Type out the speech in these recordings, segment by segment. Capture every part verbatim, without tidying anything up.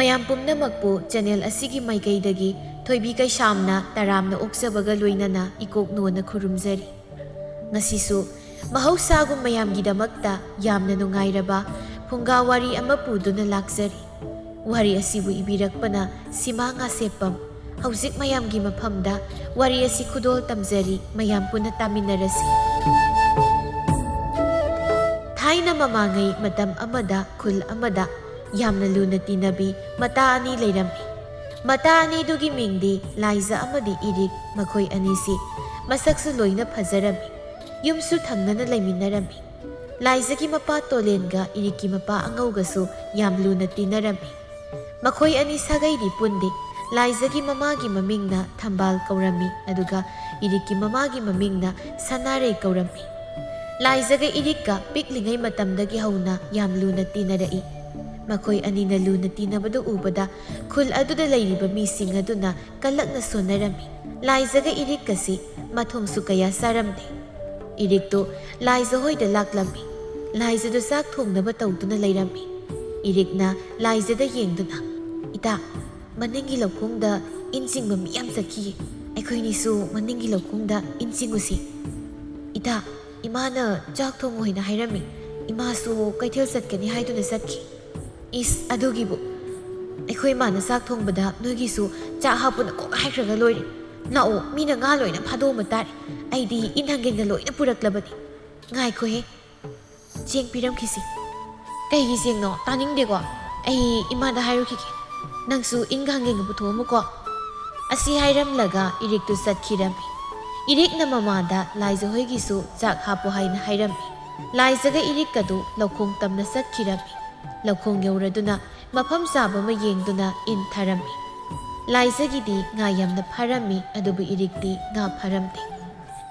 ꯃꯌꯥꯝ ꯄꯨꯝꯅꯃꯛꯄꯨ ꯆꯦꯅꯦꯜ ꯑꯁꯤꯒꯤ ꯃꯥꯏꯀꯩꯗꯒꯤ ꯊꯣꯏꯕꯤ ꯀꯩꯁꯥꯝꯅ ꯇꯔꯥꯝꯅ ꯑꯣꯛꯆꯕꯒ ꯂꯣꯏꯅꯅ ꯏꯀꯣꯛ ꯅꯣꯟꯅ ꯈꯨꯔꯨꯝꯖꯔꯤ꯫ ꯉꯁꯤꯁꯨ ꯃꯍꯧꯁꯥꯒꯨꯝ ꯃꯌꯥꯝꯒꯤꯗꯃꯛꯇ ꯌꯥꯝꯅ ꯅꯨꯡꯉꯥꯏꯔꯕ ꯐꯨꯡꯒꯥ ꯋꯥꯔꯤ ꯑꯃ ꯄꯨꯗꯨꯅ ꯂꯥꯛꯆꯔꯤ꯫ ꯋꯥꯔꯤ ꯑꯁꯤꯕꯨ ꯏꯕꯤꯔꯛꯄꯅ ꯁꯤꯃꯥ ꯉꯥꯁꯦꯞꯄꯝ꯫ ꯍꯧꯖꯤꯛ ꯃꯌꯥꯝꯒꯤ ꯃꯐꯝꯗ ꯋꯥꯔꯤ ꯑꯁꯤ ꯈꯨꯗꯣꯜ ꯇꯝꯖꯔꯤ, ꯃꯌꯥꯝ ꯄꯨꯟꯅ ꯇꯥꯃꯤꯟꯅꯔꯁꯤ꯫ ꯊꯥꯏꯅ ꯃꯃꯥꯡꯉꯩ ꯃꯇꯝ ꯑꯃꯗ ꯈꯨꯜ ꯑꯃꯗ ꯌꯥꯝꯅ ꯂꯨꯅ ꯇꯤꯟꯅꯕꯤ ꯃꯇꯥ ꯑꯅꯤ ꯂꯩꯔꯝꯃꯤ꯫ ꯃꯇꯥ ꯑꯅꯤꯗꯨꯒꯤ ꯃꯤꯡꯗꯤ ꯂꯥꯏꯖ ꯑꯃꯗꯤ ꯏꯔꯤꯛ, ꯃꯈꯣꯏ ꯑꯅꯤꯁꯤ ꯃꯁꯛꯁꯨ ꯂꯣꯏꯅ ꯐꯖꯔꯝꯃꯤ꯫ ꯌꯨꯝꯁꯨ ꯊꯪꯅꯅ ꯂꯩꯃꯤꯟꯅꯔꯝꯃꯤ꯫ ꯂꯥꯏꯖꯒꯤ ꯃꯄꯥ ꯇꯣꯂꯦꯟꯒ ꯏꯔꯤꯛꯀꯤ ꯃꯄꯥ ꯑꯉꯧꯒꯁꯨ ꯌꯥꯝ ꯂꯨꯅ ꯇꯤꯟꯅꯔꯝꯃꯤ꯫ ꯃꯈꯣꯏ ꯑꯅꯤ ꯁꯥꯒꯩꯗꯤ ꯄꯨꯟꯗꯦ꯫ ꯂꯥꯏꯖꯒꯤ ꯃꯃꯥꯒꯤ ꯃꯃꯤꯡꯅ ꯊꯝꯕꯥꯜ ꯀꯧꯔꯝꯃꯤ, ꯑꯗꯨꯒ ꯏꯔꯤꯛꯀꯤ ꯃꯃꯥꯒꯤ ꯃꯃꯤꯡꯅ ꯁꯅꯥꯔꯩ ꯀꯧꯔꯝꯃꯤ꯫ ꯂꯥꯏꯖꯒ ꯏꯔꯤꯛꯀ ꯄꯤꯛꯂꯤꯉꯩ ꯃꯇꯝꯗꯒꯤ ꯍꯧꯅ ꯌꯥꯝ ꯂꯨꯅ ꯇꯤꯟꯅꯔꯛꯏ꯫ ꯃꯈꯣꯏ ꯑꯅꯤꯅ ꯂꯨꯅ ꯇꯤꯟꯅꯕꯗꯨ ꯎꯕꯗ ꯈꯨꯜ ꯑꯗꯨꯗ ꯂꯩꯔꯤꯕ ꯃꯤꯁꯤꯡ ꯑꯗꯨꯅ ꯀꯂꯛꯅ ꯁꯣꯟꯅꯔꯝꯃꯤ꯫ ꯂꯥꯏꯖꯒ ꯏꯔꯤꯛꯀꯁꯤ ꯃꯊꯣꯡꯁꯨ ꯀꯌꯥ ꯆꯥꯔꯝꯗꯦ꯫ ꯏꯔꯤꯛꯇꯨ ꯂꯥꯏꯖ ꯍꯣꯏꯗ ꯂꯥꯛꯂꯝꯃꯤ꯫ ꯂꯥꯏꯖꯗꯨ ꯆꯥꯛ ꯊꯣꯡꯅꯕ ꯇꯧꯗꯨꯅ ꯂꯩꯔꯝꯃꯤ꯫ ꯏꯔꯤꯛꯅ ꯂꯥꯏꯖꯗ ꯌꯦꯡꯗꯨꯅ, "ꯏꯇꯥ, ꯃꯅꯤꯡꯒꯤ ꯂꯧꯈꯣꯡꯗ ꯏꯟ ꯆꯤꯡꯕ ꯃꯤ ꯌꯥꯝ ꯆꯠꯈꯤꯌꯦ꯫ ꯑꯩꯈꯣꯏꯅꯤꯁꯨ ꯃꯅꯤꯡꯒꯤ ꯂꯧꯈꯣꯡꯗ ꯏꯟ ꯆꯤꯡꯉꯨꯁꯤ꯫ ꯏꯇꯥ, ꯏꯃꯥꯅ ꯆꯥꯛ ꯊꯣꯡꯉꯣ ꯍꯥꯏꯅ ꯍꯥꯏꯔꯝꯃꯤ꯫ ꯏꯃꯥꯁꯨ ꯀꯩꯊꯦꯜ ꯆꯠꯀꯅꯤ ꯍꯥꯏꯗꯨꯅ ꯆꯠꯈꯤ꯫" "ꯏꯁ, ꯑꯗꯨꯒꯤꯕꯨ? ꯑꯩꯈꯣꯏ ꯏꯃꯥꯅ ꯆꯥꯛ ꯊꯣꯡꯕꯗ ꯅꯣꯏꯒꯤꯁꯨ ꯆꯥꯛ ꯍꯥꯞꯄꯨꯅ ꯀꯣꯛ ꯍꯥꯏꯈ꯭ꯔꯒ ꯂꯣꯏꯔꯦ꯫ ꯂꯥꯛꯑꯣ, ꯃꯤꯅ ꯉꯥ ꯂꯣꯏꯅ ꯐꯥꯗꯣꯛꯑꯝꯕ ꯇꯥꯔꯦ꯫ ꯑꯩꯗꯤ ꯏꯟ ꯍꯪꯒꯦꯟꯒ ꯂꯣꯏꯅ ꯄꯨꯔꯛꯂꯕꯅꯤ꯫ ꯉꯥꯏꯈꯣꯍꯦ, ꯆꯦꯡ ꯄꯤꯔꯝꯈꯤꯁꯤ꯫" "ꯀꯩꯒꯤ ꯆꯦꯡꯅꯣ? ꯇꯥꯅꯤꯡꯗꯦꯀꯣ꯫ ꯑꯩ ꯏꯃꯥꯗ ꯍꯥꯏꯔꯨꯈꯤꯒꯦ꯫ ꯅꯪꯁꯨ ꯏꯟꯒ ꯍꯪꯒꯦꯟꯒ ꯄꯨꯊꯣꯛꯑꯝꯃꯨꯀꯣ꯫" ꯑꯁꯤ ꯍꯥꯏꯔꯝꯂꯒ ꯏꯔꯤꯛꯇꯨ ꯆꯠꯈꯤꯔꯝꯃꯤ꯫ ꯏꯔꯤꯛꯅ ꯃꯃꯥꯗ ꯂꯥꯏꯖ ꯍꯣꯏꯒꯤꯁꯨ ꯆꯥꯛ ꯍꯥꯞꯄꯨ ꯍꯥꯏꯅ ꯍꯥꯏꯔꯝꯃꯤ꯫ ꯂꯥꯏꯖꯒ ꯏꯔꯤꯛꯀꯗꯨ ꯂꯧꯈꯣꯡ ꯇꯝꯅ ꯆꯠꯈꯤꯔꯝꯃꯤ꯫ ꯂꯧꯈꯣꯡ ꯌꯧꯔꯗꯨꯅ ꯃꯐꯝ ꯆꯥꯕ ꯑꯃ ꯌꯦꯡꯗꯨꯅ ꯏꯟ ꯊꯥꯔꯝꯃꯤ꯫ ꯂꯥꯏꯖꯒꯤꯗꯤ ꯉꯥ ꯌꯥꯝꯅ ꯐꯥꯔꯝꯃꯤ, ꯑꯗꯨꯕꯨ ꯏꯔꯤꯛꯇꯤ ꯉꯥ ꯐꯥꯔꯝꯗꯦ꯫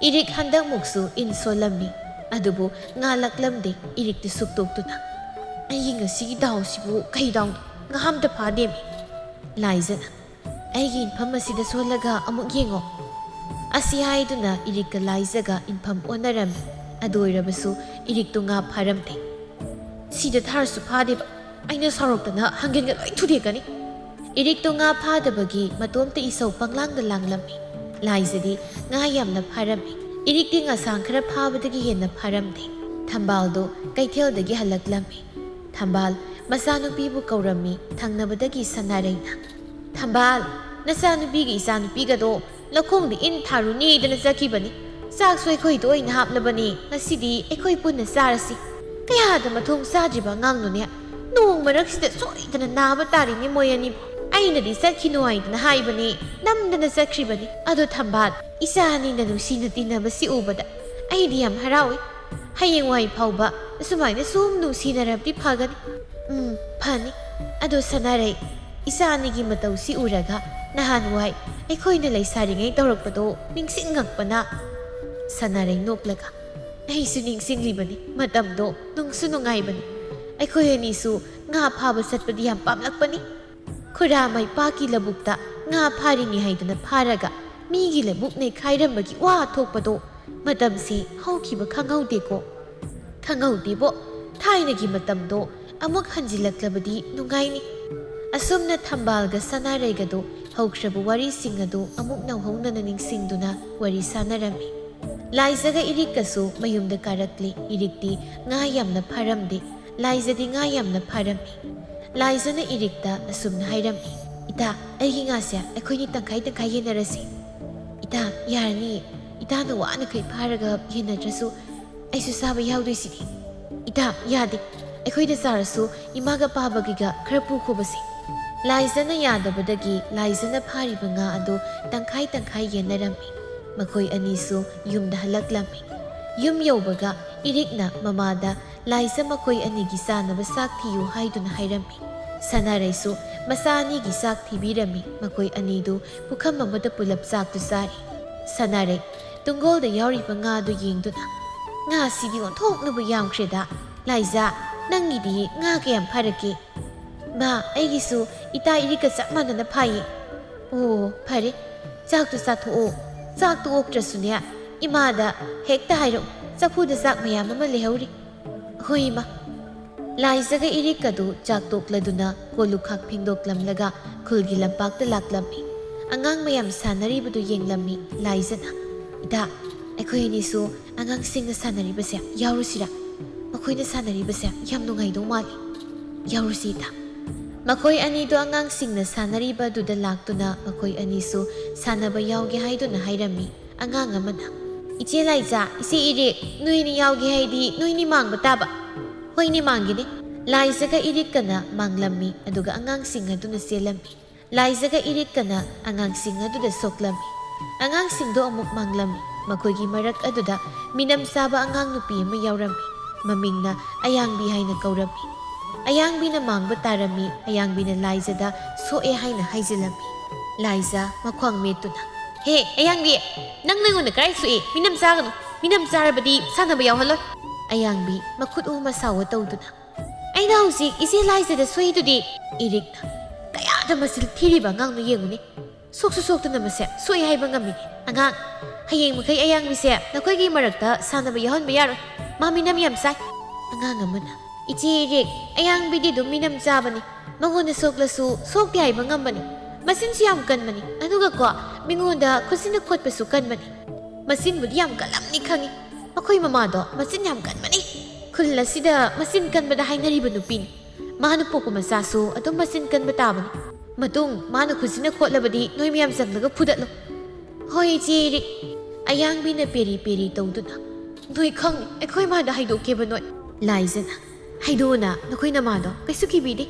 ꯏꯔꯤꯛ ꯍꯟꯗꯛꯃꯨꯛꯁꯨ ꯏꯟ ꯁꯣꯜꯂꯝꯃꯤ, ꯑꯗꯨꯕꯨ ꯉꯥ ꯂꯛꯂꯝꯗꯦ꯫ ꯏꯔꯤꯛꯇꯤ ꯁꯨꯛꯇꯣꯛꯇꯨꯅ, "ꯑꯩꯒꯤ ꯉꯁꯤꯒꯤ ꯗꯥꯎꯁꯤꯕꯨ ꯀꯩ ꯗꯥꯎꯅꯣ? ꯉꯥ ꯑꯝꯇ ꯐꯥꯗꯦꯃꯤ꯫" ꯂꯥꯏꯖꯅ, "ꯑꯩꯒꯤ ꯏꯟꯐꯝ ꯑꯁꯤꯗ ꯁꯣꯜꯂꯒ ꯑꯃꯨꯛ ꯌꯦꯡꯉꯣ꯫" ꯑꯁꯤ ꯍꯥꯏꯗꯨꯅ ꯏꯔꯤꯛꯀ ꯂꯥꯏꯖꯒ ꯏꯟꯐꯝ ꯑꯣꯟꯅꯔꯝꯃꯤ꯫ ꯑꯗꯨ ꯑꯣꯏꯔꯕꯁꯨ ꯏꯔꯤꯛꯇꯨ ꯉꯥ ꯐꯥꯔꯝꯗꯦ꯫ "ꯁꯤꯗ ꯊꯥꯔꯁꯨ ꯐꯥꯗꯦꯕ, ꯑꯩꯅ ꯁꯥꯎꯔꯛꯇꯅ ꯍꯪꯒꯦꯟꯒ ꯂꯣꯏ ꯊꯨꯗꯦꯛꯀꯅꯤ꯫ ꯏꯔꯤꯛꯇꯣ ꯉꯥ ꯐꯥꯗꯕꯒꯤ ꯃꯇꯣꯝꯇ ꯏꯁꯧ ꯄꯪꯂꯥꯡꯗ ꯂꯥꯡꯂꯝꯃꯤ꯫ ꯂꯥꯏꯖꯗꯤ ꯉꯥ ꯌꯥꯝꯅ ꯐꯥꯔꯝꯃꯤ꯫ ꯏꯔꯤꯛꯇꯤ ꯉꯁꯥꯡ ꯈꯔ ꯐꯥꯕꯗꯒꯤ ꯍꯦꯟꯅ ꯐꯥꯔꯝꯗꯦ꯫ ꯊꯝꯕꯥꯜꯗꯣ ꯀꯩꯊꯦꯜꯗꯒꯤ ꯍꯜꯂꯛꯂꯝꯃꯤ꯫ ꯊꯝꯕꯥꯜ ꯃꯆꯥꯅꯨꯄꯤꯕꯨ ꯀꯧꯔꯝꯃꯤ ꯊꯪꯅꯕꯗꯒꯤ ꯁꯅꯥꯔꯩꯅ꯫ "ꯊꯝꯕꯥꯜ, ꯅꯆꯥꯅꯨꯄꯤꯒ ꯏꯆꯥꯅꯨꯄꯤꯒꯗꯣ ꯂꯧꯈꯣꯡꯗ ꯏꯟ ꯊꯥꯔꯨꯅꯦꯗꯅ ꯆꯠꯈꯤꯕꯅꯤ꯫ ꯆꯥꯛꯁꯨ ꯑꯩꯈꯣꯏꯗ ꯑꯣꯏꯅ ꯍꯥꯞꯂꯕꯅꯤ, ꯉꯁꯤꯗꯤ ꯑꯩꯈꯣꯏ ꯄꯨꯟꯅ ꯆꯥꯔꯁꯤ꯫ ꯀꯌꯥꯗ ꯃꯊꯣꯡ ꯆꯥꯗ꯭ꯔꯤꯕ ꯑꯉꯥꯡꯅꯣꯅꯦ꯫ ꯅꯣꯡ ꯃꯔꯛꯁꯤꯗ ꯁꯣꯏꯗꯅ ꯅꯥꯕ ꯇꯥꯔꯤꯅꯦ ꯃꯣꯏ ꯑꯅꯤꯕꯨ꯫ ꯑꯩꯅꯗꯤ ꯆꯠꯈꯤꯅꯨ ꯍꯥꯏꯗꯅ ꯍꯥꯏꯕꯅꯤ, ꯅꯝꯗꯅ ꯆꯠꯈ꯭ꯔꯤꯕꯅꯤ꯫ ꯑꯗꯣ ꯊꯝꯕꯥꯜ, ꯏꯆꯥ ꯑꯅꯤꯅ ꯅꯨꯡꯁꯤꯅ ꯇꯤꯟꯅꯕꯁꯤ ꯎꯕꯗ ꯑꯩꯗꯤ ꯌꯥꯝ ꯍꯔꯥꯎꯏ꯫ ꯍꯌꯦꯡꯋꯥꯏ ꯐꯥꯎꯕ ꯑꯁꯨꯃꯥꯏꯅ ꯁꯨꯝ ꯅꯨꯡꯁꯤꯅꯔꯕꯗꯤ ꯐꯒꯅꯤ꯫" "ꯎꯝ, ꯐꯅꯤ꯫ ꯑꯗꯣ ꯁꯅꯥꯔꯩ, ꯏꯆꯥ ꯑꯅꯤꯒꯤ ꯃꯇꯧꯁꯤ ꯎꯔꯒ ꯅꯍꯥꯟꯋꯥꯏ ꯑꯩꯈꯣꯏꯅ ꯂꯩꯁꯥꯔꯤꯉꯩ ꯇꯧꯔꯛꯄꯗꯣ ꯅꯤꯡꯁꯤꯡꯉꯛꯄꯅ꯫" ꯁꯅꯥꯔꯩ ꯅꯣꯛꯂꯒ, "ꯑꯩꯁꯨ ꯅꯤꯡꯁꯤꯡꯂꯤꯕꯅꯤ꯫ ꯃꯇꯝꯗꯣ ꯅꯨꯡꯁꯨ ꯅꯨꯡꯉꯥꯏꯕꯅꯤ꯫ ꯑꯩꯈꯣꯏ ꯑꯅꯤꯁꯨ ꯉꯥ ꯐꯥꯕ ꯆꯠꯄꯗꯤ ꯌꯥꯝ ꯄꯥꯝꯂꯛꯄꯅꯤ꯫ ꯈꯨꯔꯥ ꯃꯩꯄꯥꯛꯀꯤ ꯂꯧꯕꯨꯛꯇ ꯉꯥ ꯐꯥꯔꯤꯅꯤ ꯍꯥꯏꯗꯅ ꯐꯥꯔꯒ ꯃꯤꯒꯤ ꯂꯧꯕꯨꯛ ꯅꯩꯈꯥꯏꯔꯝꯕꯒꯤ ꯋꯥ ꯊꯣꯛꯄꯗꯣ ꯃꯇꯝꯁꯦ ꯍꯧꯈꯤꯕ ꯈꯪꯍꯧꯗꯦꯀꯣ꯫" "ꯈꯪꯍꯧꯗꯦꯕꯣ, ꯊꯥꯏꯅꯒꯤ ꯃꯇꯝꯗꯣ ꯑꯃꯨꯛ ꯍꯟꯖꯤꯜꯂꯛꯂꯕꯗꯤ ꯅꯨꯡꯉꯥꯏꯅꯤ꯫" ꯑꯁꯨꯝꯅ ꯊꯝꯕꯥꯜꯒ ꯁꯅꯥꯔꯩꯒꯗꯣ ꯍꯧꯈ꯭ꯔꯕ ꯋꯥꯔꯤꯁꯤꯡ ꯑꯗꯨ ꯑꯃꯨꯛ ꯅꯧꯍꯧꯅꯅ ꯅꯤꯡꯁꯤꯡꯗꯨꯅ ꯋꯥꯔꯤ ꯁꯥꯟꯅꯔꯝꯃꯤ꯫ ꯂꯥꯏꯖꯒ ꯏꯔꯤꯛꯀꯁꯨ ꯃꯌꯨꯝꯗ ꯀꯥꯔꯛꯂꯤ꯫ ꯏꯔꯤꯛꯇꯤ ꯉꯥ ꯌꯥꯝꯅ ꯐꯥꯔꯝꯗꯦ꯫ ꯂꯥꯏꯖꯗꯤ ꯉꯥ ꯌꯥꯝꯅ ꯐꯥꯔꯝꯃꯤ꯫ ꯂꯥꯏꯖꯅ ꯏꯔꯤꯛꯇ ꯑꯁꯨꯝꯅ ꯍꯥꯏꯔꯝꯃꯤ, "ꯏꯇꯥ, ꯑꯩꯒꯤ ꯉꯥꯁꯦ ꯑꯩꯈꯣꯏꯅꯤ ꯇꯪꯈꯥꯏ ꯇꯪꯈꯥꯏ ꯌꯦꯟꯅꯔꯁꯤ꯫" "ꯏꯇꯥ, ꯌꯥꯔꯅꯤ꯫ ꯏꯇꯥꯅ ꯋꯥꯅꯈꯩ ꯐꯥꯔꯒ ꯌꯦꯟꯅꯗ꯭ꯔꯁꯨ ꯑꯩꯁꯨ ꯆꯥꯕ ꯌꯥꯎꯗꯣꯏꯁꯤꯗꯤ꯫" "ꯏꯇꯥ, ꯌꯥꯗꯦ꯫ ꯑꯩꯈꯣꯏꯗ ꯆꯥꯔꯁꯨ ꯏꯃꯥꯒ ꯄꯥꯕꯒꯤꯒ ꯈꯔ ꯄꯨꯈꯣꯕꯁꯦ꯫" ꯂꯥꯏꯖꯅ ꯌꯥꯗꯕꯗꯒꯤ ꯂꯥꯏꯖꯅ ꯐꯥꯔꯤꯕ ꯉꯥ ꯑꯗꯨ ꯇꯪꯈꯥꯏ ꯇꯪꯈꯥꯏ ꯌꯦꯟꯅꯔꯝꯃꯤ꯫ ꯃꯈꯣꯏ ꯑꯅꯤꯁꯨ ꯌꯨꯝꯗ ꯍꯜꯂꯛꯂꯝꯃꯤ꯫ ꯌꯨꯝ ꯌꯧꯕꯒ ꯏꯔꯤꯛꯅ ꯃꯃꯥꯗ ꯂꯥꯏꯖ ꯃꯈꯣꯏ ꯑꯅꯤꯒꯤ ꯆꯥꯅꯕ ꯆꯥꯛ ꯊꯤꯌꯨ ꯍꯥꯏꯗꯨꯅ ꯍꯥꯏꯔꯝꯃꯤ꯫ ꯁꯅꯥꯔꯩꯁꯨ ꯃꯆꯥ ꯑꯅꯤꯒꯤ ꯆꯥꯛ ꯊꯤꯕꯤꯔꯝꯃꯤ꯫ ꯃꯈꯣꯏ ꯑꯅꯤꯗꯨ ꯄꯨꯈꯝ ꯑꯃꯗ ꯄꯨꯂꯞ ꯆꯥꯛꯇꯨ ꯆꯥꯔꯤ꯫ ꯁꯅꯥꯔꯩ ꯇꯨꯡꯒꯣꯜꯗ ꯌꯥꯎꯔꯤꯕ ꯉꯥꯗꯨ ꯌꯦꯡꯗꯨꯅ, "ꯉꯥꯁꯤꯗꯤ ꯑꯣꯟꯊꯣꯛꯅꯕꯨ ꯌꯥꯝꯈ꯭ꯔꯦꯗ꯫ ꯂꯥꯏꯖ, ꯅꯪꯒꯤꯗꯤ ꯉꯥ ꯀꯌꯥꯝ ꯐꯥꯔꯛꯀꯦ?" "ꯃꯥ, ꯑꯩꯒꯤꯁꯨ ꯏꯇꯥ ꯏꯔꯤꯛꯀ ꯆꯞ ꯃꯥꯟꯅꯅ ꯐꯥꯏꯌꯦ꯫" "ꯑꯣ, ꯐꯔꯦ꯫ ꯆꯥꯛꯇꯨ ꯆꯥꯊꯣꯛꯑꯣ꯫ ꯆꯥꯛꯇꯨ ꯑꯣꯛꯇ꯭ꯔꯁꯨꯅꯦ, ꯏꯃꯥꯗ ꯍꯦꯛꯇ ꯍꯥꯏꯔꯛꯎ꯫ ꯆꯐꯨꯗ ꯆꯥꯛ ꯃꯌꯥꯝ ꯑꯃ ꯂꯩꯍꯧꯔꯤ꯫" "ꯍꯣꯏ, ꯏꯃꯥ꯫" ꯂꯥꯏꯖꯒ ꯏꯔꯤꯛꯀꯗꯨ ꯆꯥꯛ ꯇꯣꯛꯂꯗꯨꯅ ꯀꯣꯜꯂꯨꯈꯥꯛ ꯐꯦꯡꯗꯣꯛꯂꯝꯂꯒ ꯈꯨꯜꯒꯤ ꯂꯝꯄꯥꯛꯇ ꯂꯥꯛꯂꯝꯃꯤ꯫ ꯑꯉꯥꯡ ꯃꯌꯥꯝ ꯁꯥꯟꯅꯔꯤꯕꯗꯨ ꯌꯦꯡꯂꯝꯃꯤ ꯂꯥꯏꯖꯅ꯫ "ꯏꯇꯥ, ꯑꯩꯈꯣꯏ ꯑꯅꯤꯁꯨ ꯑꯉꯥꯡꯁꯤꯡꯅ ꯁꯥꯟꯅꯔꯤꯕꯁꯦ ꯌꯥꯎꯔꯨꯁꯤꯔꯥ? ꯃꯈꯣꯏꯅ ꯁꯥꯟꯅꯔꯤꯕꯁꯦ ꯌꯥꯝ ꯅꯨꯡꯉꯥꯏꯗꯧ ꯃꯥꯜꯂꯤ꯫ ꯌꯥꯎꯔꯨꯁꯤ ꯏꯇꯥ꯫" ꯃꯈꯣꯏ ꯑꯅꯤꯗꯨ ꯑꯉꯥꯡꯁꯤꯡꯅ ꯁꯥꯟꯅꯔꯤꯕꯗꯨꯗ ꯂꯥꯛꯇꯨꯅ ꯃꯈꯣꯏ ꯑꯅꯤꯁꯨ ꯁꯥꯟꯅꯕ ꯌꯥꯎꯒꯦ ꯍꯥꯏꯗꯨꯅ ꯍꯥꯏꯔꯝꯃꯤ꯫ ꯑꯉꯥꯡ ꯑꯃꯅ, "ꯏꯆꯦ ꯂꯥꯏꯖꯥ, ꯏꯆꯦ ꯏꯔꯦ, ꯅꯣꯏꯅꯤ ꯌꯥꯎꯒꯦ ꯍꯥꯏꯗꯤ ꯅꯣꯏꯅꯤ ꯃꯥꯡꯕ ꯇꯥꯕ꯫" "ꯍꯣꯏꯅꯦ, ꯃꯥꯡꯒꯦꯅꯦ꯫" ꯂꯥꯏꯖꯒ ꯏꯔꯤꯛꯀꯅ ꯃꯥꯡꯂꯝꯃꯤ, ꯑꯗꯨꯒ ꯑꯉꯥꯡꯁꯤꯡ ꯑꯗꯨꯅ ꯆꯦꯜꯂꯝꯃꯤ꯫ ꯂꯥꯏꯖꯒ ꯏꯔꯤꯛꯀꯅ ꯑꯉꯥꯡꯁꯤꯡ ꯑꯗꯨꯗ ꯁꯣꯛꯂꯝꯃꯤ꯫ ꯑꯉꯥꯡꯁꯤꯡꯗꯣ ꯑꯃꯨꯛ ꯃꯥꯡꯂꯝꯃꯤ꯫ ꯃꯈꯣꯏꯒꯤ ꯃꯔꯛ ꯑꯗꯨꯗ ꯃꯤꯅꯝ ꯆꯥꯕ ꯑꯉꯥꯡ ꯅꯨꯄꯤ ꯑꯃ ꯌꯥꯎꯔꯝꯃꯤ꯫ ꯃꯃꯤꯡꯅ ꯑꯌꯥꯡꯕꯤ ꯍꯥꯏꯅ ꯀꯧꯔꯝꯃꯤ꯫ ꯑꯌꯥꯡꯕꯤꯅ ꯃꯥꯡꯕ ꯇꯥꯔꯝꯃꯤ꯫ ꯑꯌꯥꯡꯕꯤꯅ ꯂꯥꯏꯖꯗ ꯁꯣꯛꯑꯦ ꯍꯥꯏꯅ ꯍꯥꯏꯖꯤꯜꯂꯝꯃꯤ꯫ ꯂꯥꯏꯖ ꯃꯈ꯭ꯋꯥꯡ ꯃꯦꯠꯇꯨꯅ, "ꯍꯦ ꯑꯌꯥꯡꯕꯤ, ꯅꯪ ꯅꯉꯣꯟꯗ ꯀꯗꯥꯏ ꯁꯣꯛꯏ? ꯃꯤꯅꯝ ꯆꯥꯒꯅꯨ꯫ ꯃꯤꯅꯝ ꯆꯥꯔꯕꯗꯤ ꯁꯥꯟꯅꯕ ꯌꯥꯎꯍꯜꯂꯣꯏ꯫" ꯑꯌꯥꯡꯕꯤ ꯃꯈꯨꯠ ꯎ ꯃꯁꯥ ꯑꯣ ꯇꯧꯗꯨꯅ, "ꯑꯩꯅ ꯍꯧꯖꯤꯛ ꯏꯆꯦ ꯂꯥꯏꯖꯗ ꯁꯣꯛꯏꯗꯨꯗꯤ?" ꯏꯔꯤꯛꯅ, "ꯀꯌꯥꯗ ꯃꯆꯤꯟ ꯊꯤꯔꯤꯕ ꯑꯉꯥꯡꯅꯣ ꯌꯦꯡꯉꯨꯅꯦ꯫ ꯁꯣꯛꯁꯨ ꯁꯣꯛꯇꯅ ꯃꯁꯦ ꯁꯣꯛꯏ ꯍꯥꯏꯕ ꯉꯝꯃꯤꯅꯦ꯫ ꯑꯉꯥꯡ, ꯍꯌꯦꯡ ꯃꯈꯩ ꯑꯌꯥꯡꯕꯤꯁꯦ ꯅꯈꯣꯏꯒꯤ ꯃꯔꯛꯇ ꯁꯥꯟꯅꯕ ꯌꯥꯎꯍꯟꯕ ꯌꯥꯔꯣꯏ꯫ ꯃꯥ ꯃꯤꯅꯝ ꯌꯥꯝ ꯆꯥꯏ꯫" ꯑꯉꯥꯡ ꯑꯃꯅ, "ꯏꯆꯦ ꯏꯔꯤꯛ, ꯑꯌꯥꯡꯕꯤꯗꯤ ꯑꯗꯨꯝ ꯃꯤꯅꯝ ꯆꯥꯕꯅꯤ꯫ ꯃꯉꯣꯟꯗ ꯁꯣꯛꯂꯁꯨ ꯁꯣꯛꯇꯦ ꯍꯥꯏꯕ ꯉꯝꯕꯅꯤ꯫ ꯃꯆꯤꯟꯁꯨ ꯌꯥꯝ ꯀꯟꯕꯅꯤ꯫ ꯑꯗꯨꯒꯀꯣ, ꯃꯤꯉꯣꯟꯗ ꯈꯨꯠꯁꯤꯅ ꯈꯣꯠꯄꯁꯨ ꯀꯟꯕꯅꯤ꯫ ꯃꯆꯤꯟꯕꯨꯗꯤ ꯌꯥꯝ ꯀꯜꯂꯝꯅꯤ ꯈꯪꯉꯤ꯫ ꯃꯈꯣꯏ ꯃꯃꯥꯗꯣ ꯃꯆꯤꯟ ꯌꯥꯝ ꯀꯟꯕꯅꯤ꯫ ꯈꯨꯜ ꯑꯁꯤꯗ ꯃꯆꯤꯟ ꯀꯟꯕꯗ ꯍꯥꯏꯅꯔꯤꯕ ꯅꯨꯄꯤꯅꯤ꯫ ꯃꯥꯅ ꯄꯣꯛꯄ ꯃꯆꯥꯁꯨ ꯑꯗꯨꯝ ꯃꯆꯤꯟ ꯀꯟꯕ ꯇꯥꯕꯅꯤ꯫ ꯃꯇꯨꯡ ꯃꯥꯅ ꯈꯨꯠꯁꯤꯅ ꯈꯣꯠꯂꯕꯗꯤ ꯅꯣꯏ ꯃꯌꯥꯝ ꯆꯪꯂꯒ ꯐꯨꯗꯠꯂꯨ꯫" "ꯍꯣꯏ, ꯏꯆꯦ ꯏꯔꯤꯛ꯫" ꯑꯌꯥꯡꯕꯤꯅ ꯄꯦꯔꯤ ꯄꯦꯔꯤ ꯇꯧꯗꯨꯅ, "ꯅꯣꯏ ꯈꯪꯅꯤ, ꯑꯩꯈꯣꯏ ꯃꯥꯗ ꯍꯥꯏꯗꯣꯛꯀꯦꯕ ꯅꯣꯏ꯫" ꯂꯥꯏꯖꯅ, "ꯍꯥꯏꯗꯣꯛꯑꯣꯅ, ꯅꯈꯣꯏ ꯅꯃꯥꯗꯣ ꯀꯩꯁꯨ ꯀꯤꯕꯤꯗꯦ꯫"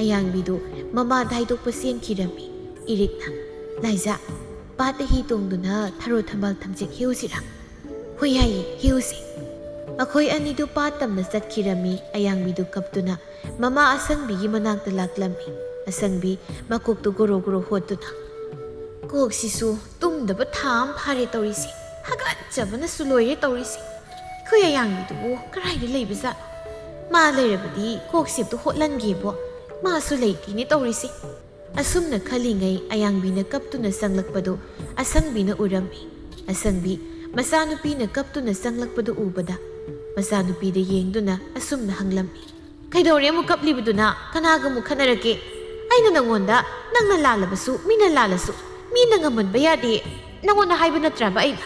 ꯑꯌꯥꯡꯕꯤꯗꯨ ꯃꯃꯥꯗ ꯍꯥꯏꯗꯣꯛꯄ ꯆꯦꯟꯈꯤꯔꯝꯃꯤ꯫ ꯏꯔꯤꯛꯅ, "ꯂꯥꯏꯖ, ꯄꯥꯠꯇ ꯍꯤ ꯇꯣꯡꯗꯨꯅ ꯊꯔꯣ ꯊꯝꯕꯥꯜ ꯊꯝꯆꯦꯠ ꯍꯦꯛꯎꯁꯤꯔꯥ?" "ꯍꯣꯏ, ꯌꯥꯏꯌꯦ, ꯍꯦꯛꯎꯁꯤ꯫" ꯃꯈꯣꯏ ꯑꯅꯤꯗꯨ ꯄꯥꯠ ꯇꯝꯅ ꯆꯠꯈꯤꯔꯝꯃꯤ꯫ ꯑꯌꯥꯡꯕꯤꯗꯨ ꯀꯞꯇꯨꯅ ꯃꯃꯥ ꯑꯁꯪꯕꯤꯒꯤ ꯃꯅꯥꯛꯇ ꯂꯥꯛꯂꯝꯃꯤ꯫ ꯑꯁꯪꯕꯤ ꯃꯀꯣꯛꯇꯨ ꯒꯣꯔꯣ ꯒꯣꯔꯣ ꯍꯣꯠꯇꯨꯅ, "ꯀꯣꯛꯁꯤꯁꯨ ꯇꯨꯝꯗꯕ ꯊꯥ ꯑꯃ ꯐꯥꯔꯦ ꯇꯧꯔꯤꯁꯦ꯫ ꯍꯥꯒꯠꯆꯕꯅꯁꯨ ꯂꯣꯏꯔꯦ ꯇꯧꯔꯤꯁꯦ꯫ ꯑꯩꯈꯣꯏ ꯑꯌꯥꯡꯕꯤꯗꯨꯕꯨ ꯀꯗꯥꯏꯗ ꯂꯩꯕꯖꯥꯠꯅꯣ? ꯃꯥ ꯂꯩꯔꯕꯗꯤ ꯀꯣꯛꯁꯦ ꯑꯝꯇ ꯍꯣꯠꯍꯟꯒꯦꯕꯣ꯫ ꯃꯥꯁꯨ ꯂꯩꯇꯦꯅꯦ ꯇꯧꯔꯤꯁꯦ꯫" ꯑꯁꯨꯝꯅ ꯈꯜꯂꯤꯉꯩ ꯑꯌꯥꯡꯕꯤꯅ ꯀꯞꯇꯨꯅ ꯆꯪꯂꯛꯄꯗꯨ ꯑꯁꯪꯕꯤꯅ ꯎꯔꯝꯃꯤ꯫ ꯑꯁꯪꯕꯤ ꯃꯆꯥꯅꯨꯄꯤꯅ ꯀꯞꯇꯨꯅ ꯆꯪꯂꯛꯄꯗꯨ ꯎꯕꯗ ꯃꯆꯥꯅꯨꯄꯤꯗ ꯌꯦꯡꯗꯨꯅ ꯑꯁꯨꯝꯅ ꯍꯪꯂꯝꯃꯤ꯫ "ꯀꯩꯗꯧꯔꯦ ꯑꯃꯨꯛ ꯀꯞꯂꯤꯕꯗꯨꯅ? ꯀꯅꯥꯒ ꯑꯃꯨꯛ ꯈꯠꯅꯔꯛꯀꯦ? ꯑꯩꯅ ꯅꯪꯉꯣꯟꯗ ꯅꯪꯅ ꯂꯥꯜꯂꯕꯁꯨ ꯃꯤꯅ ꯂꯥꯜꯂꯁꯨ ꯃꯤꯅ ꯉꯝꯍꯟꯕ ꯌꯥꯗꯦ ꯅꯪꯉꯣꯟꯗ ꯍꯥꯏꯕ ꯅꯠꯇ꯭ꯔꯕ ꯑꯩꯅ?"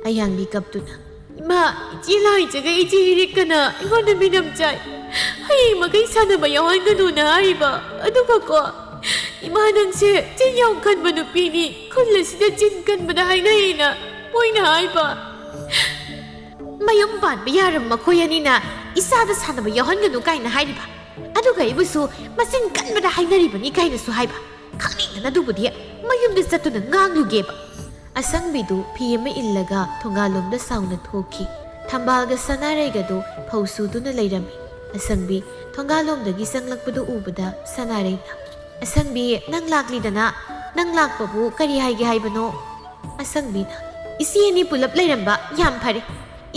ꯑꯌꯥꯡꯕꯤ ꯀꯞꯇꯨꯅ, "ꯏꯃꯥ, ꯏꯆꯦ ꯂꯥꯏꯖꯒ ꯏꯆꯦ ꯏꯔꯤꯛꯀꯅ ꯑꯩꯉꯣꯟꯗ ꯃꯤꯅꯝ ꯆꯥꯏ꯫ ꯍꯌꯦꯡ ꯃꯈꯩ ꯁꯥꯟꯅꯕ ꯌꯥꯎꯍꯟꯒꯅꯨꯅ ꯍꯥꯏꯔꯤꯕ꯫ ꯑꯗꯨꯒꯀꯣ, ꯏꯃꯥ ꯅꯪꯁꯦ ꯆꯤꯟ ꯌꯥꯝ ꯀꯟꯕ ꯅꯨꯄꯤꯅꯤ, ꯈꯨꯜ ꯑꯁꯤꯗ ꯆꯤꯟ ꯀꯟꯕꯗ ꯍꯥꯏꯅꯩꯅ ꯃꯣꯏꯅ ꯍꯥꯏꯕ꯫ ꯃꯌꯨꯝ ꯄꯥꯟꯕ ꯌꯥꯔꯕ ꯃꯈꯣꯏ ꯑꯅꯤꯅ ꯏꯆꯥꯗ ꯁꯥꯟꯅꯕ ꯌꯥꯎꯍꯟꯒꯅꯨ ꯀꯥꯏꯅ ꯍꯥꯏꯔꯤꯕ꯫ ꯑꯗꯨꯒ ꯑꯩꯕꯨꯁꯨ ꯃꯆꯤꯟ ꯀꯟꯕꯗ ꯍꯥꯏꯅꯔꯤꯕꯅꯤ ꯀꯥꯏꯅꯁꯨ ꯍꯥꯏꯕ꯫ ꯈꯪꯅꯤꯡꯗꯅ ꯑꯗꯨꯕꯨꯗꯤ ꯃꯌꯨꯝꯗ ꯆꯠꯇꯨꯅ ꯉꯥꯡꯂꯨꯒꯦꯕ꯫" ꯑꯁꯪꯕꯤꯗꯨ ꯐꯤ ꯑꯃ ꯏꯜꯂꯒ ꯊꯣꯡꯒꯥꯜꯂꯣꯝꯗ ꯁꯥꯎꯅ ꯊꯣꯛꯈꯤ꯫ ꯊꯝꯕꯥꯜꯒ ꯁꯅꯥꯔꯩꯒꯗꯨ ꯐꯧ ꯁꯨꯗꯨꯅ ꯂꯩꯔꯝꯃꯤ꯫ ꯑꯁꯪꯕꯤ ꯊꯣꯡꯒꯥꯜꯂꯣꯝꯗꯒꯤ ꯆꯪꯂꯛꯄꯗꯨ ꯎꯕꯗ ꯁꯅꯥꯔꯩꯅ, "ꯑꯁꯪꯕꯤ, ꯅꯪ ꯂꯥꯛꯂꯤꯗꯅ, ꯅꯪ ꯂꯥꯛꯄꯕꯨ ꯀꯔꯤ ꯍꯥꯏꯒꯦ ꯍꯥꯏꯕꯅꯣ?" ꯑꯁꯪꯕꯤꯅ, "ꯏꯆꯦ ꯑꯅꯤ ꯄꯨꯂꯞ ꯂꯩꯔꯝꯕ ꯌꯥꯝ ꯐꯔꯦ꯫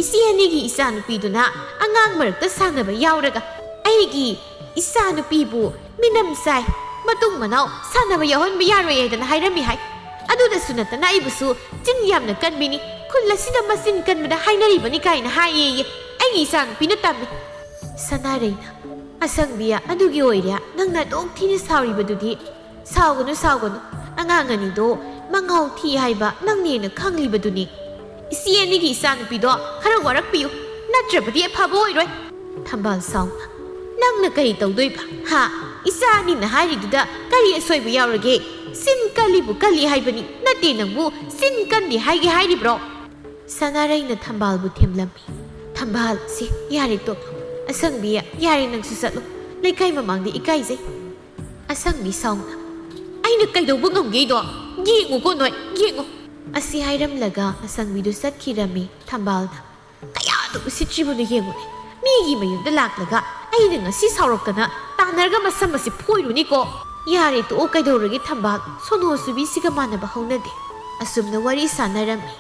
ꯏꯆꯦ ꯑꯅꯤꯒꯤ ꯏꯆꯥꯅꯨꯄꯤꯗꯨꯅ ꯑꯉꯥꯡ ꯃꯔꯛꯇ ꯁꯥꯟꯅꯕ ꯌꯥꯎꯔꯒ ꯑꯩꯒꯤ ꯏꯆꯥꯅꯨꯄꯤꯕꯨ ꯃꯤꯅꯝ ꯆꯥꯏ, ꯃꯇꯨꯡ ꯃꯅꯥꯎ ꯁꯥꯟꯅꯕ ꯌꯥꯎꯍꯟꯕ ꯌꯥꯔꯣꯏ ꯍꯥꯏꯗꯅ ꯍꯥꯏꯔꯝꯃꯤ ꯍꯥꯏ꯫ ꯑꯗꯨꯗꯁꯨ ꯅꯠꯇꯅ ꯑꯩꯕꯨꯁꯨ ꯆꯤꯟ ꯌꯥꯝꯅ ꯀꯟꯕꯤꯅꯤ, ꯈꯨꯜ ꯑꯁꯤꯗ ꯃꯆꯤꯟ ꯀꯟꯕꯗ ꯍꯥꯏꯅꯔꯤꯕꯅꯤ ꯀꯥꯏꯅ ꯍꯥꯏꯌꯦꯌꯦ ꯑꯩꯒꯤ ꯏꯆꯥꯅꯨꯄꯤꯅ ꯇꯝꯃꯤ꯫" ꯁꯅꯥꯔꯩꯅ, "ꯑꯁꯪꯕꯤ, ꯑꯗꯨꯒꯤ ꯑꯣꯏꯔꯦ ꯅꯪꯅ ꯑꯗꯨꯛ ꯊꯤꯅ ꯁꯥꯎꯔꯤꯕꯗꯨꯗꯤ?" "ꯁꯥꯎꯒꯅꯨ, ꯁꯥꯎꯒꯅꯨ꯫ ꯑꯉꯥꯡ ꯑꯅꯤꯗꯣ ꯃꯉꯥꯎ ꯊꯤ ꯍꯥꯏꯕ ꯅꯪꯅ ꯍꯦꯟꯅ ꯈꯪꯂꯤꯕꯗꯨꯅꯤ꯫ ꯏꯆꯦ ꯑꯅꯤꯒꯤ ꯏꯆꯥꯅꯨꯄꯤꯗꯣ ꯈꯔ ꯋꯥꯔꯛꯄꯤꯌꯨ, ꯅꯠꯇ꯭ꯔꯕꯗꯤ ꯑꯐꯕ ꯑꯣꯏꯔꯣꯏ꯫" ꯊꯝꯕꯥꯜ ꯁꯥꯎꯅ, "ꯅꯪꯅ ꯀꯔꯤ ꯇꯧꯗꯣꯏꯕ? ꯍꯥ? ꯏꯆꯥ ꯑꯅꯤꯅ ꯍꯥꯏꯔꯤꯗꯨꯗ ꯀꯔꯤ ꯑꯁꯣꯏꯕ ꯌꯥꯎꯔꯒꯦ? ꯆꯤꯟ ꯀꯜꯂꯤꯕꯨ ꯀꯜꯂꯤ ꯍꯥꯏꯕꯅꯤ, ꯅꯠꯇꯦ ꯅꯪꯕꯨ ꯆꯤꯟ ꯀꯟꯗꯦ ꯍꯥꯏꯒꯦ ꯍꯥꯏꯔꯤꯕ꯭ꯔꯣ?" ꯁꯅꯥꯔꯩꯅ ꯊꯝꯕꯥꯜꯕꯨ ꯊꯦꯝꯂꯝꯃꯤ꯫ "ꯊꯝꯕꯥꯜ, ꯁꯤ ꯌꯥꯔꯦ ꯇꯣꯛꯂꯣ꯫ ꯑꯁꯪꯕꯤ, ꯌꯥꯔꯦ ꯅꯪꯁꯨ ꯆꯠꯂꯣ꯫ ꯂꯩꯀꯥꯏ ꯃꯃꯥꯡꯗ ꯏꯀꯥꯏꯖꯩ꯫" ꯑꯁꯪꯕꯤ ꯁꯥꯎꯅ, "ꯑꯩꯅ ꯀꯩꯗꯧꯕ ꯉꯝꯒꯦꯗꯣ ꯌꯦꯡꯉꯨꯀꯣ ꯅꯣꯏ, ꯌꯦꯡꯉꯨ꯫" ꯑꯁꯤ ꯍꯥꯏꯔꯝꯂꯒ ꯑꯁꯪꯕꯤꯗꯨ ꯆꯠꯈꯤꯔꯝꯃꯤ꯫ ꯊꯝꯕꯥꯜꯅ, "ꯀꯌꯥꯗ ꯎꯁꯤꯠꯇ꯭ꯔꯤꯕꯅꯣ ꯌꯦꯡꯉꯨꯅꯦ꯫ ꯃꯤꯒꯤ ꯃꯌꯨꯝꯗ ꯂꯥꯛꯂꯒ ꯑꯩꯅ ꯉꯁꯤ ꯁꯥꯎꯔꯛꯇꯅ ꯇꯥꯟꯅꯔꯒ ꯃꯁꯝ ꯑꯁꯤ ꯐꯣꯏꯔꯨꯅꯤꯀꯣ꯫ ꯌꯥꯔꯦ ꯇꯣꯛꯑꯣ, ꯀꯩꯗꯧꯔꯒꯦ ꯊꯝꯕꯥꯜ, ꯁꯣꯅꯣ ꯆꯨꯕꯤꯁꯤꯒ ꯃꯥꯟꯅꯕ ꯍꯧꯅꯗꯦ꯫" ꯑꯁꯨꯝꯅ ꯋꯥꯔꯤ ꯁꯥꯟꯅꯔꯝꯃꯤ꯫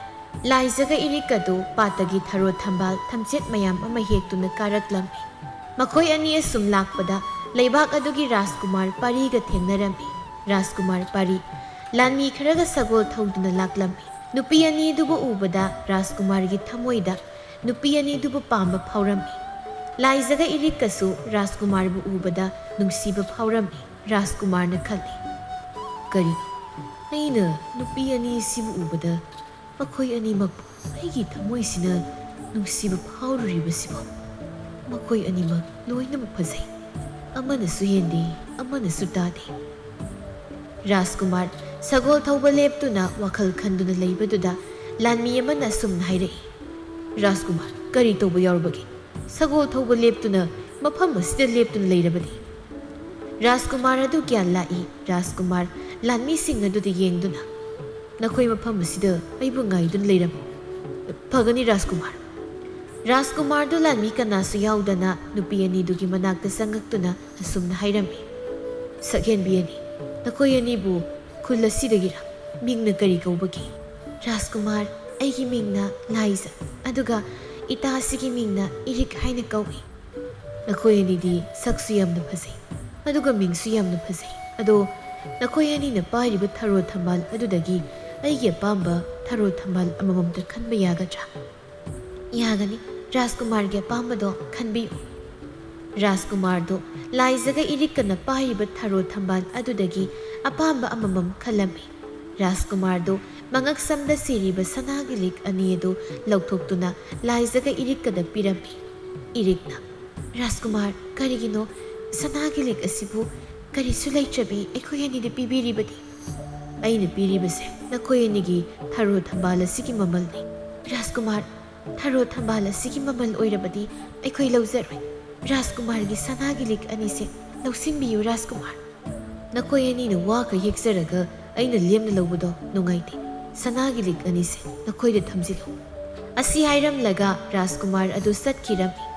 ꯂꯥꯏꯖꯒ ꯏꯔꯤꯛꯀꯗꯨ ꯄꯥꯠꯇꯒꯤ ꯊꯔꯣ ꯊꯝꯕꯥꯜ ꯊꯝꯆꯦꯠ ꯃꯌꯥꯝ ꯑꯃ ꯍꯦꯛꯇꯨꯅ ꯀꯥꯔꯛꯂꯝꯃꯤ꯫ ꯃꯈꯣꯏ ꯑꯅꯤ ꯑꯁꯨꯝ ꯂꯥꯛꯄꯗ ꯂꯩꯕꯥꯛ ꯑꯗꯨꯒꯤ ꯔꯥꯖꯀꯨꯃꯥꯔ ꯄꯥꯔꯤꯒ ꯊꯦꯡꯅꯔꯝꯃꯤ꯫ ꯔꯥꯖꯀꯨꯃꯥꯔ ꯄꯥꯔꯤ ꯂꯥꯟꯃꯤ ꯈꯔꯒ ꯁꯒꯣꯜ ꯊꯧꯗꯨꯅ ꯂꯥꯛꯂꯝꯃꯤ꯫ ꯅꯨꯄꯤ ꯑꯅꯤꯗꯨꯕꯨ ꯎꯕꯗ ꯔꯥꯖꯀꯨꯃꯥꯔꯒꯤ ꯊꯃꯣꯏꯗ ꯅꯨꯄꯤ ꯑꯅꯤꯗꯨꯕꯨ ꯄꯥꯝꯕ ꯐꯥꯎꯔꯝꯃꯤ꯫ ꯂꯥꯏꯖꯒ ꯏꯔꯤꯛꯀꯁꯨ ꯔꯥꯖꯀꯨꯃꯥꯔꯕꯨ ꯎꯕꯗ ꯅꯨꯡꯁꯤꯕ ꯐꯥꯎꯔꯝꯃꯤ꯫ ꯔꯥꯖꯀꯨꯃꯥꯔꯅ ꯈꯜꯂꯤ, "ꯀꯔꯤꯅꯣ? ꯑꯩꯅ ꯅꯨꯄꯤ ꯑꯅꯤꯁꯤꯕꯨ ꯎꯕꯗ ꯃꯈꯣꯏ ꯑꯅꯤꯃꯛꯄꯨ ꯑꯩꯒꯤ ꯊꯃꯣꯏꯁꯤꯅ ꯅꯨꯡꯁꯤꯕ ꯐꯥꯎꯔꯨꯔꯤꯕꯁꯤꯕꯣ? ꯃꯈꯣꯏ ꯑꯅꯤꯃꯛ ꯂꯣꯏꯅꯃꯛ ꯐꯖꯩ꯫ ꯑꯃꯅꯁꯨ ꯍꯦꯟꯗꯦ, ꯑꯃꯅꯁꯨ ꯇꯥꯗꯦ꯫" ꯔꯥꯖꯀꯨꯃꯥꯔ ꯁꯒꯣꯜ ꯊꯧꯕ ꯂꯦꯞꯇꯨꯅ ꯋꯥꯈꯜ ꯈꯟꯗꯨꯅ ꯂꯩꯕꯗꯨꯗ ꯂꯥꯟꯃꯤ ꯑꯃꯅ ꯑꯁꯨꯝꯅ ꯍꯥꯏꯔꯛꯏ, "ꯔꯥꯖꯀꯨꯃꯥꯔ, ꯀꯔꯤ ꯇꯧꯕ ꯌꯥꯎꯔꯕꯒꯦ? ꯁꯒꯣꯜ ꯊꯧꯕ ꯂꯦꯞꯇꯨꯅ ꯃꯐꯝ ꯑꯁꯤꯗ ꯂꯦꯞꯇꯨꯅ ꯂꯩꯔꯕꯗꯤ?" ꯔꯥꯖꯀꯨꯃꯥꯔ ꯑꯗꯨ ꯒ꯭ꯌꯥꯟ ꯂꯥꯛꯏ꯫ ꯔꯥꯖꯀꯨꯃꯥꯔ ꯂꯥꯟꯃꯤꯁꯤꯡ ꯑꯗꯨꯗ ꯌꯦꯡꯗꯨꯅ, "ꯅꯈꯣꯏ ꯃꯐꯝ ꯑꯁꯤꯗ ꯑꯩꯕꯨ ꯉꯥꯏꯗꯨꯅ ꯂꯩꯔꯝꯃꯨ꯫ ꯐꯒꯅꯤ ꯔꯥꯖꯀꯨꯃꯥꯔ꯫" ꯔꯥꯖꯀꯨꯃꯥꯔꯗꯨ ꯂꯥꯟꯃꯤ ꯀꯅꯥꯁꯨ ꯌꯥꯎꯗꯅ ꯅꯨꯄꯤ ꯑꯅꯤꯗꯨꯒꯤ ꯃꯅꯥꯛꯇ ꯆꯪꯉꯛꯇꯨꯅ ꯑꯁꯨꯝꯅ ꯍꯥꯏꯔꯝꯃꯤ, "ꯁꯛꯍꯦꯟꯕꯤ ꯑꯅꯤ, ꯅꯈꯣꯏ ꯑꯅꯤꯕꯨ ꯈꯨꯜ ꯑꯁꯤꯗꯒꯤꯔ? ꯃꯤꯡꯅ ꯀꯔꯤ ꯀꯧꯕꯒꯦ?" "ꯔꯥꯖꯀꯨꯃꯥꯔ, ꯑꯩꯒꯤ ꯃꯤꯡꯅ ꯂꯥꯏꯖ, ꯑꯗꯨꯒ ꯏꯇꯥ ꯑꯁꯤꯒꯤ ꯃꯤꯡꯅ ꯏꯔꯤꯛ ꯍꯥꯏꯅ ꯀꯧꯏ꯫" "ꯅꯈꯣꯏ ꯑꯅꯤꯗꯤ ꯁꯛꯁꯨ ꯌꯥꯝꯅ ꯐꯖꯩ, ꯑꯗꯨꯒ ꯃꯤꯡꯁꯨ ꯌꯥꯝꯅ ꯐꯖꯩ꯫ ꯑꯗꯣ ꯅꯈꯣꯏ ꯑꯅꯤꯅ ꯄꯥꯏꯔꯤꯕ ꯊꯔꯣ ꯊꯝꯕꯥꯜ ꯑꯗꯨꯗꯒꯤ ꯑꯩꯒꯤ ꯑꯄꯥꯝꯕ ꯊꯔꯣ ꯊꯝꯕꯥꯜ ꯑꯃꯃꯝꯇ ꯈꯟꯕ ꯌꯥꯒꯗ꯭ꯔꯥ?" "ꯌꯥꯒꯅꯤ, ꯔꯥꯖꯀꯨꯃꯥꯔꯒꯤ ꯑꯄꯥꯝꯕꯗꯣ ꯈꯟꯕꯤꯌꯨ꯫" ꯔꯥꯖꯀꯨꯃꯥꯔꯗꯨ ꯂꯥꯏꯖꯒ ꯏꯔꯤꯛꯀꯅ ꯄꯥꯏꯔꯤꯕ ꯊꯔꯣ ꯊꯝꯕꯥꯜ ꯑꯗꯨꯗꯒꯤ ꯑꯄꯥꯝꯕ ꯑꯃꯃꯝ ꯈꯜꯂꯝꯃꯤ꯫ ꯔꯥꯖꯀꯨꯃꯥꯔꯗꯨ ꯃꯉꯛꯁꯝꯗ ꯁꯤꯔꯤꯕ ꯁꯅꯥꯒꯤ ꯂꯤꯛ ꯑꯅꯤ ꯑꯗꯨ ꯂꯧꯊꯣꯛꯇꯨꯅ ꯂꯥꯏꯖꯒ ꯏꯔꯤꯛꯀꯗ ꯄꯤꯔꯝꯃꯤ꯫ ꯏꯔꯤꯛꯅ, "ꯔꯥꯖꯀꯨꯃꯥꯔ, ꯀꯔꯤꯒꯤꯅꯣ ꯁꯅꯥꯒꯤ ꯂꯤꯛ ꯑꯁꯤꯕꯨ ꯀꯔꯤꯁꯨ ꯂꯩꯇ꯭ꯔꯕꯤ ꯑꯩꯈꯣꯏ ꯑꯅꯤꯗ ꯄꯤꯕꯤꯔꯤꯕꯗꯤ?" "ꯑꯩꯅ ꯄꯤꯔꯤꯕꯁꯦ ꯅꯈꯣꯏ ꯑꯅꯤꯒꯤ ꯊꯔꯣ ꯊꯝꯕꯥꯜ ꯑꯁꯤꯒꯤ ꯃꯃꯜꯅꯤ꯫" "ꯔꯥꯖꯀꯨꯃꯥꯔ, ꯊꯔꯣ ꯊꯝꯕꯥꯜ ꯑꯁꯤꯒꯤ ꯃꯃꯜ ꯑꯣꯏꯔꯕꯗꯤ ꯑꯩꯈꯣꯏ ꯂꯧꯖꯔꯣꯏ꯫ ꯔꯥꯖꯀꯨꯃꯥꯔꯒꯤ ꯁꯅꯥꯒꯤ ꯂꯤꯛ ꯑꯅꯤꯁꯦ ꯂꯧꯁꯤꯟꯕꯤꯌꯨ ꯔꯥꯖꯀꯨꯃꯥꯔ꯫" "ꯅꯈꯣꯏ ꯑꯅꯤꯅ ꯋꯥꯈꯩ ꯍꯦꯛꯆꯔꯒ ꯑꯩꯅ ꯂꯦꯝꯅ ꯂꯧꯕꯗꯣ ꯅꯨꯡꯉꯥꯏꯇꯦ꯫ ꯁꯅꯥꯒꯤ ꯂꯤꯛ ꯑꯅꯤꯁꯦ ꯅꯈꯣꯏꯗ ꯊꯝꯖꯤꯜꯂꯨ꯫" ꯑꯁꯤ ꯍꯥꯏꯔꯝꯂꯒ ꯔꯥꯖꯀꯨꯃꯥꯔ ꯑꯗꯨ ꯆꯠꯈꯤꯔꯝꯃꯤ꯫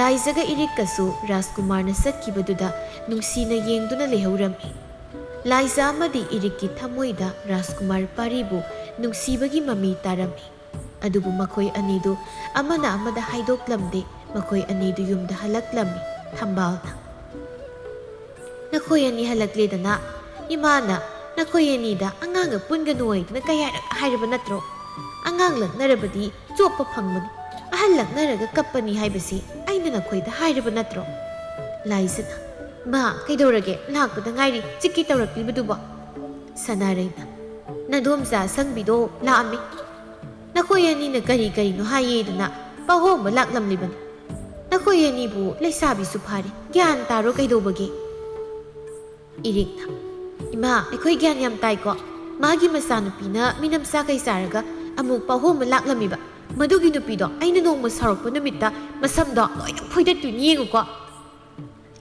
ꯂꯥꯏꯖꯒ ꯏꯔꯤꯛꯀꯁꯨ ꯔꯥꯖꯀꯨꯃꯥꯔꯅ ꯆꯠꯈꯤꯕꯗꯨꯗ ꯅꯨꯡꯁꯤꯅ ꯌꯦꯡꯗꯨꯅ ꯂꯩꯍꯧꯔꯝꯃꯤ꯫ ꯂꯥꯏꯖ ꯑꯃꯗꯤ ꯏꯔꯤꯛꯀꯤ ꯊꯃꯣꯏꯗ ꯔꯥꯖꯀꯨꯃꯥꯔ ꯄꯥꯔꯤꯕꯨ ꯅꯨꯡꯁꯤꯕꯒꯤ ꯃꯃꯤ ꯇꯥꯔꯝꯃꯤ꯫ ꯑꯗꯨꯕꯨ ꯃꯈꯣꯏ ꯑꯅꯤꯗꯨ ꯑꯃꯅ ꯑꯃꯗ ꯍꯥꯏꯗꯣꯛꯂꯝꯗꯦ꯫ ꯃꯈꯣꯏ ꯑꯅꯤꯗꯨ ꯌꯨꯝꯗ ꯍꯜꯂꯛꯂꯝꯃꯤ꯫ ꯊꯝꯕꯥꯜꯅ, "ꯅꯈꯣꯏ ꯑꯅꯤ ꯍꯜꯂꯛꯂꯦꯗꯅ꯫ ꯏꯃꯥꯅ ꯅꯈꯣꯏ ꯑꯅꯤꯗ ꯑꯉꯥꯡꯒ ꯄꯨꯟꯒꯅꯨ ꯍꯥꯏꯗꯨꯅ ꯀꯌꯥꯔꯛ ꯍꯥꯏꯔꯕ ꯅꯠꯇ꯭ꯔꯣ? ꯑꯉꯥꯡ ꯂꯛꯅꯔꯕꯗꯤ ꯆꯣꯞꯄ ꯐꯪꯕꯅꯤ꯫ ꯑꯍꯜ ꯂꯛꯅꯔꯒ ꯀꯞꯄꯅꯤ ꯍꯥꯏꯕꯁꯤ ꯑꯩꯅ ꯅꯈꯣꯏꯗ ꯍꯥꯏꯔꯕ ꯅꯠꯇ꯭ꯔꯣ? ꯂꯥꯏꯖꯅ, "ꯃꯥ, ꯀꯩꯗꯧꯔꯒꯦ? ꯂꯥꯛꯄꯗ ꯉꯥꯏꯔꯤ, ꯆꯤꯛꯀꯦ ꯇꯧꯔꯛꯂꯤꯕꯗꯨꯕꯣ?" ꯁꯅꯥꯔꯩꯅ, "ꯅꯗꯣꯝꯆꯥ ꯑꯁꯪꯕꯤꯗꯣ ꯂꯥꯛꯑꯝꯃꯤ꯫ ꯅꯈꯣꯏ ꯑꯅꯤꯅ ꯀꯔꯤ ꯀꯔꯤꯅꯣ ꯍꯥꯏꯌꯦꯗꯅ ꯄꯥꯍꯣꯡꯕ ꯂꯥꯛꯂꯝꯂꯤꯕꯅꯤ꯫ ꯅꯈꯣꯏ ꯑꯅꯤꯕꯨ ꯂꯩꯁꯥꯕꯤꯁꯨ ꯐꯥꯔꯦ, ꯒ꯭ꯌꯥꯟ ꯇꯥꯔꯣ ꯀꯩꯗꯧꯕꯒꯦ?" ꯏꯔꯤꯛꯅ, "ꯏꯃꯥ, ꯑꯩꯈꯣꯏ ꯒ꯭ꯌꯥꯟ ꯌꯥꯝ ꯇꯥꯏꯀꯣ꯫ ꯃꯥꯒꯤ ꯃꯆꯥꯅꯨꯄꯤꯅ ꯃꯤꯅꯝ ꯆꯥ ꯀꯩ ꯆꯥꯔꯒ ꯑꯃꯨꯛ ꯄꯥꯍꯣꯡꯕ ꯂꯥꯛꯂꯝꯃꯤꯕ꯫ ꯃꯗꯨꯒꯤ ꯅꯨꯄꯤꯗꯣ ꯑꯩꯅ ꯅꯣꯡꯃ ꯁꯥꯎꯔꯛꯄ ꯅꯨꯃꯤꯠꯇ ꯃꯁꯝꯗꯣ ꯂꯣꯏꯅ ꯐꯣꯏꯗꯠꯇꯣꯏꯅꯤ ꯌꯦꯡꯉꯨꯀꯣ꯫"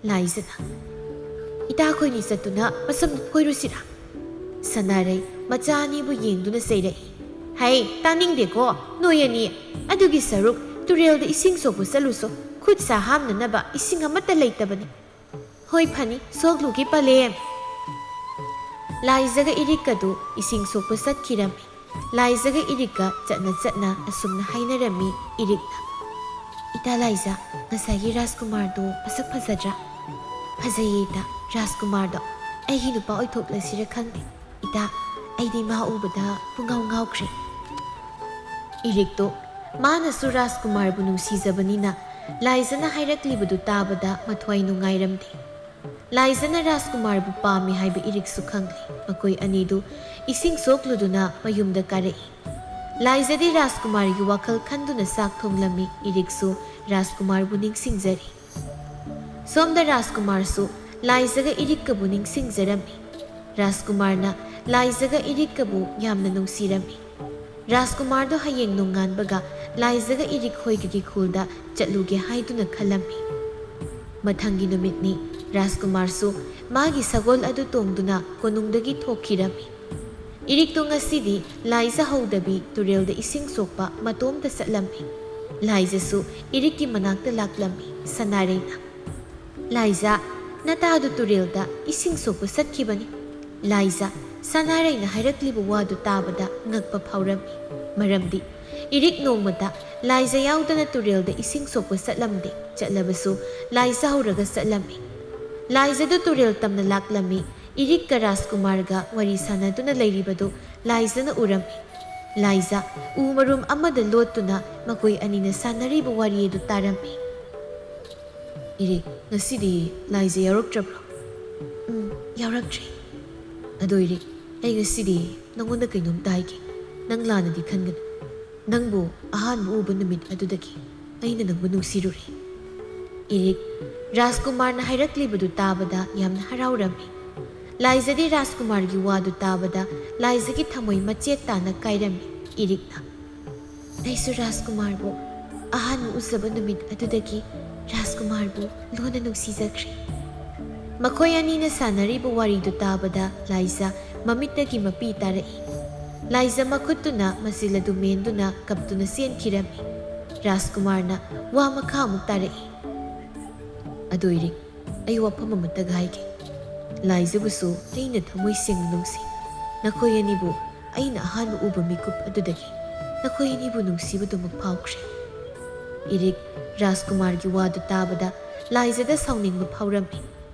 ꯂꯥꯏꯖꯅ, "ꯏꯇꯥꯈꯣꯏꯅꯤ ꯆꯠꯇꯨꯅ ꯃꯁꯝꯗꯨ ꯐꯣꯏꯔꯨꯁꯤꯔꯥ?" ꯁꯅꯥꯔꯩ, ꯃꯆꯥ ꯑꯅꯤꯕꯨ ꯌꯦꯡꯗꯨꯅ ꯆꯩꯔꯛꯏ꯫ "ꯍꯩ, ꯇꯥꯅꯤꯡꯗꯦꯀꯣ ꯅꯣꯏ ꯑꯅꯤ꯫ ꯑꯗꯨꯒꯤ ꯁꯔꯨꯛ ꯇꯨꯔꯦꯜꯗ ꯏꯁꯤꯡ ꯁꯣꯛꯄ ꯆꯠꯂꯨꯁꯣ꯫ ꯈꯨꯠ ꯁꯥ ꯍꯥꯝꯅꯅꯕ ꯏꯁꯤꯡ ꯑꯃꯠꯇ ꯂꯩꯇꯕꯅꯤ꯫" "ꯍꯣꯏ, ꯐꯅꯤ, ꯁꯣꯛꯂꯨꯒꯦ ꯄꯂꯦꯝ꯫" ꯂꯥꯏꯖꯒ ꯏꯔꯤꯛꯀꯗꯨ ꯏꯁꯤꯡ ꯁꯣꯛꯄ ꯆꯠꯈꯤꯔꯝꯃꯤ꯫ ꯂꯥꯏꯖꯒ ꯏꯔꯤꯛꯀ ꯆꯠꯅ ꯆꯠꯅ ꯑꯁꯨꯝꯅ ꯍꯥꯏꯅꯔꯝꯃꯤ ꯏꯔꯤꯛꯅ꯫ "ꯏꯇꯥ ꯂꯥꯏꯖ, ꯉꯁꯥꯏꯒꯤ ꯔꯥꯖꯀꯨꯃꯥꯔꯗꯣ ꯃꯁꯛ ꯐꯖꯗ꯭ꯔꯥ?" "ꯐꯖꯩꯌꯦ ꯏꯇꯥ, ꯔꯥꯖꯀꯨꯃꯥꯔꯗꯣ ꯑꯩꯒꯤ ꯅꯨꯄꯥ ꯑꯣꯏꯊꯣꯛꯂꯁꯤꯔ ꯈꯪꯗꯦ꯫ ꯏꯇꯥ, ꯑꯩꯗꯤ ꯃꯥ ꯎꯕꯗ ꯄꯨꯡꯉꯥꯎ ꯉꯥꯎꯈ꯭ꯔꯦ꯫" ꯏꯔꯤꯛꯇꯣ ꯃꯥꯅꯁꯨ ꯔꯥꯖꯀꯨꯃꯥꯔꯕꯨ ꯅꯨꯡꯁꯤꯖꯕꯅꯤꯅ ꯂꯥꯏꯖꯅ ꯍꯥꯏꯔꯛꯂꯤꯕꯗꯨ ꯇꯥꯕꯗ ꯃꯊ꯭ꯋꯥꯏ ꯅꯨꯡꯉꯥꯏꯔꯝꯗꯦ꯫ ꯂꯥꯏꯖꯅ ꯔꯥꯖꯀꯨꯃꯥꯔꯕꯨ ꯄꯥꯝꯃꯤ ꯍꯥꯏꯕ ꯏꯔꯤꯛꯁꯨ ꯈꯪꯂꯦ꯫ ꯃꯈꯣꯏ ꯑꯅꯤꯗꯨ ꯏꯁꯤꯡ ꯁꯣꯛꯂꯨꯗꯨꯅ ꯃꯌꯨꯝꯗ ꯀꯥꯔꯛꯏ꯫ ꯂꯥꯏꯖꯗꯤ ꯔꯥꯖꯀꯨꯃꯥꯔꯒꯤ ꯋꯥꯈꯜ ꯈꯟꯗꯨꯅ ꯆꯥꯛ ꯊꯣꯡꯂꯝꯃꯤ, ꯏꯔꯤꯛꯁꯨ ꯔꯥꯖꯀꯨꯃꯥꯔꯕꯨ ꯅꯤꯡꯁꯤꯡꯖꯔꯤ꯫ ꯁꯣꯝꯗ ꯔꯥꯖꯀꯨꯃꯥꯔꯁꯨ ꯂꯥꯏꯖꯒ ꯏꯔꯤꯛꯀꯕꯨ ꯅꯤꯡꯁꯤꯡꯖꯔꯝꯃꯤ꯫ ꯔꯥꯖꯀꯨꯃꯥꯔꯅ ꯂꯥꯏꯖꯒ ꯏꯔꯤꯛꯀꯕꯨ ꯌꯥꯝꯅ ꯅꯨꯡꯁꯤꯔꯝꯃꯤ꯫ ꯔꯥꯖꯀꯨꯃꯥꯔꯗꯣ ꯍꯌꯦꯡ ꯅꯣꯡꯉꯥꯟꯕꯒ ꯂꯥꯏꯖꯒ ꯏꯔꯤꯛ ꯍꯣꯏꯒꯒꯤ ꯈꯨꯜꯗ ꯆꯠꯂꯨꯒꯦ ꯍꯥꯏꯗꯨꯅ ꯈꯜꯂꯝꯃꯤ꯫ ꯃꯊꯪꯒꯤ ꯅꯨꯃꯤꯠꯅꯤ꯫ ꯔꯥꯖꯀꯨꯃꯥꯔꯁꯨ ꯃꯥꯒꯤ ꯁꯒꯣꯜ ꯑꯗꯨ ꯇꯣꯡꯗꯨꯅ ꯀꯣꯅꯨꯡꯗꯒꯤ ꯊꯣꯛꯈꯤꯔꯝꯃꯤ꯫ ꯏꯔꯤꯛꯇꯣ ꯉꯁꯤꯗꯤ ꯂꯥꯏꯖ ꯍꯧꯗꯕꯤ ꯇꯨꯔꯦꯜꯗ ꯏꯁꯤꯡ ꯁꯣꯛꯄ ꯃꯇꯣꯝꯇ ꯆꯠꯂꯝꯃꯤ꯫ ꯂꯥꯏꯖꯁꯨ ꯏꯔꯤꯛꯀꯤ ꯃꯅꯥꯛꯇ ꯂꯥꯛꯂꯝꯃꯤ꯫ ꯁꯅꯥꯔꯩꯅ, "ꯂꯥꯏꯖ, ꯅꯇꯥꯗꯨ ꯇꯨꯔꯦꯜꯗ ꯏꯁꯤꯡ ꯁꯣꯛꯄ ꯆꯠꯈꯤꯕꯅꯤ꯫" ꯂꯥꯏꯖ, ꯁꯅꯥꯔꯩꯅ ꯍꯥꯏꯔꯛꯂꯤꯕ ꯋꯥꯗꯨ ꯇꯥꯕꯗ ꯉꯛꯄ ꯐꯥꯎꯔꯝꯃꯤ꯫ ꯃꯔꯝꯗꯤ ꯏꯔꯤꯛ ꯅꯣꯡꯃꯇ ꯂꯥꯏꯖ ꯌꯥꯎꯗꯅ ꯇꯨꯔꯦꯜꯗ ꯏꯁꯤꯡ ꯁꯣꯛꯄ ꯆꯠꯂꯝꯗꯦ꯫ ꯆꯠꯂꯕꯁꯨ ꯂꯥꯏꯖ ꯍꯧꯔꯒ ꯆꯠꯂꯝꯃꯤ꯫ ꯂꯥꯏꯖꯗꯨ ꯇꯨꯔꯦꯜ ꯇꯝꯅ ꯂꯥꯛꯂꯝꯃꯤ꯫ ꯏꯔꯤꯛꯀ ꯔꯥꯖꯀꯨꯃꯥꯔꯒ ꯋꯥꯔꯤ ꯁꯥꯟꯅꯗꯨꯅ ꯂꯩꯔꯤꯕꯗꯨ ꯂꯥꯏꯖꯅ ꯎꯔꯝꯃꯤ꯫ ꯂꯥꯏꯖꯥ ꯎ ꯃꯔꯨꯝ ꯑꯃꯗ ꯂꯣꯠꯇꯨꯅ ꯃꯈꯣꯏ ꯑꯅꯤꯅ ꯁꯥꯟꯅꯔꯤꯕ ꯋꯥꯔꯤ ꯑꯗꯨ ꯇꯥꯔꯝꯃꯤ꯫ "ꯏꯔꯤꯛ, ꯉꯁꯤꯗꯤ ꯂꯥꯏꯖꯥ ꯌꯥꯎꯔꯛꯇ꯭ꯔꯕ꯭ꯔꯣ?" "ꯎꯝ, ꯌꯥꯎꯔꯛꯇ꯭ꯔꯦ꯫" "ꯑꯗꯣ ꯏꯔꯤꯛ, ꯑꯩ ꯉꯁꯤꯗꯤ ꯅꯉꯣꯟꯗ ꯀꯩꯅꯣꯝꯇ ꯍꯥꯏꯒꯦ꯫ ꯅꯪ ꯂꯥꯟꯅꯗꯤ ꯈꯟꯒꯅꯨ꯫ ꯅꯪꯕꯨ ꯑꯍꯥꯟꯕ ꯎꯕ ꯅꯨꯃꯤꯠ ꯑꯗꯨꯗꯒꯤ ꯑꯩꯅ ꯅꯪꯕꯨ ꯅꯨꯡꯁꯤꯔꯨꯔꯦ꯫" ꯏꯔꯤꯛ, ꯔꯥꯖꯀꯨꯃꯥꯔꯅ ꯍꯥꯏꯔꯛꯂꯤꯕꯗꯨ ꯇꯥꯕꯗ ꯌꯥꯝꯅ ꯍꯔꯥꯎꯔꯝꯃꯤ꯫ ꯂꯥꯏꯖꯥꯗꯤ ꯔꯥꯖꯀꯨꯃꯥꯔꯒꯤ ꯋꯥꯗꯨ ꯇꯥꯕꯗ ꯂꯥꯏꯖꯥꯒꯤ ꯊꯃꯣꯏ ꯃꯆꯦꯠ ꯇꯥꯅ ꯀꯥꯏꯔꯝꯃꯤ꯫ ꯏꯔꯤꯛꯅ, "ꯑꯩꯁꯨ ꯔꯥꯖꯀꯨꯃꯥꯔꯕꯨ ꯑꯍꯥꯟꯕ ꯎꯖꯕ ꯅꯨꯃꯤꯠ ꯑꯗꯨꯗꯒꯤ ꯔꯥꯖꯀꯨꯃꯥꯔꯕꯨ ꯂꯣꯟꯅ ꯅꯨꯡꯁꯤꯖꯈ꯭ꯔꯦ꯫" ꯃꯈꯣꯏ ꯑꯅꯤꯅ ꯁꯥꯟꯅꯔꯤꯕ ꯋꯥꯔꯤꯗꯨ ꯇꯥꯕꯗ ꯂꯥꯏꯖꯥ ꯃꯃꯤꯠꯇꯒꯤ ꯃꯄꯤ ꯇꯥꯔꯛꯏ꯫ ꯂꯥꯏꯖꯥ ꯃꯈꯨꯠꯇꯨꯅ ꯃꯆꯤꯜ ꯑꯗꯨ ꯃꯦꯟꯗꯨꯅ ꯀꯞꯇꯨꯅ ꯆꯦꯟꯈꯤꯔꯝꯃꯤ꯫ ꯔꯥꯖꯀꯨꯃꯥꯔꯅ ꯋꯥ ꯃꯈꯥ ꯑꯃꯨꯛ ꯇꯥꯔꯛꯏ꯫ "ꯑꯗꯣ ꯏꯔꯤꯛ, ꯑꯩ ꯋꯥꯐꯝ ꯑꯃꯇꯒ ꯍꯥꯏꯒꯦ꯫ ꯂꯥꯏꯖꯥꯕꯨꯁꯨ ꯑꯩꯅ ꯊꯃꯣꯏ ꯁꯦꯡꯅ ꯅꯨꯡꯁꯤ꯫ ꯅꯈꯣꯏ ꯑꯅꯤꯕꯨ ꯑꯩꯅ ꯑꯍꯥꯟꯕ ꯎꯕ ꯃꯤꯀꯨꯞ ꯑꯗꯨꯗꯒꯤ ꯅꯈꯣꯏ ꯑꯅꯤꯕꯨ ꯅꯨꯡꯁꯤꯕꯗꯨꯃꯛ ꯐꯥꯎꯈ꯭ꯔꯦ꯫" ꯏꯔꯤꯛ, ꯔꯥꯖꯀꯨꯃꯥꯔꯒꯤ ꯋꯥꯗꯨ ꯇꯥꯕꯗ ꯂꯥꯏꯖꯥꯗ ꯁꯥꯎꯅꯤꯡꯕ ꯐꯥꯎꯔꯝꯃꯤ꯫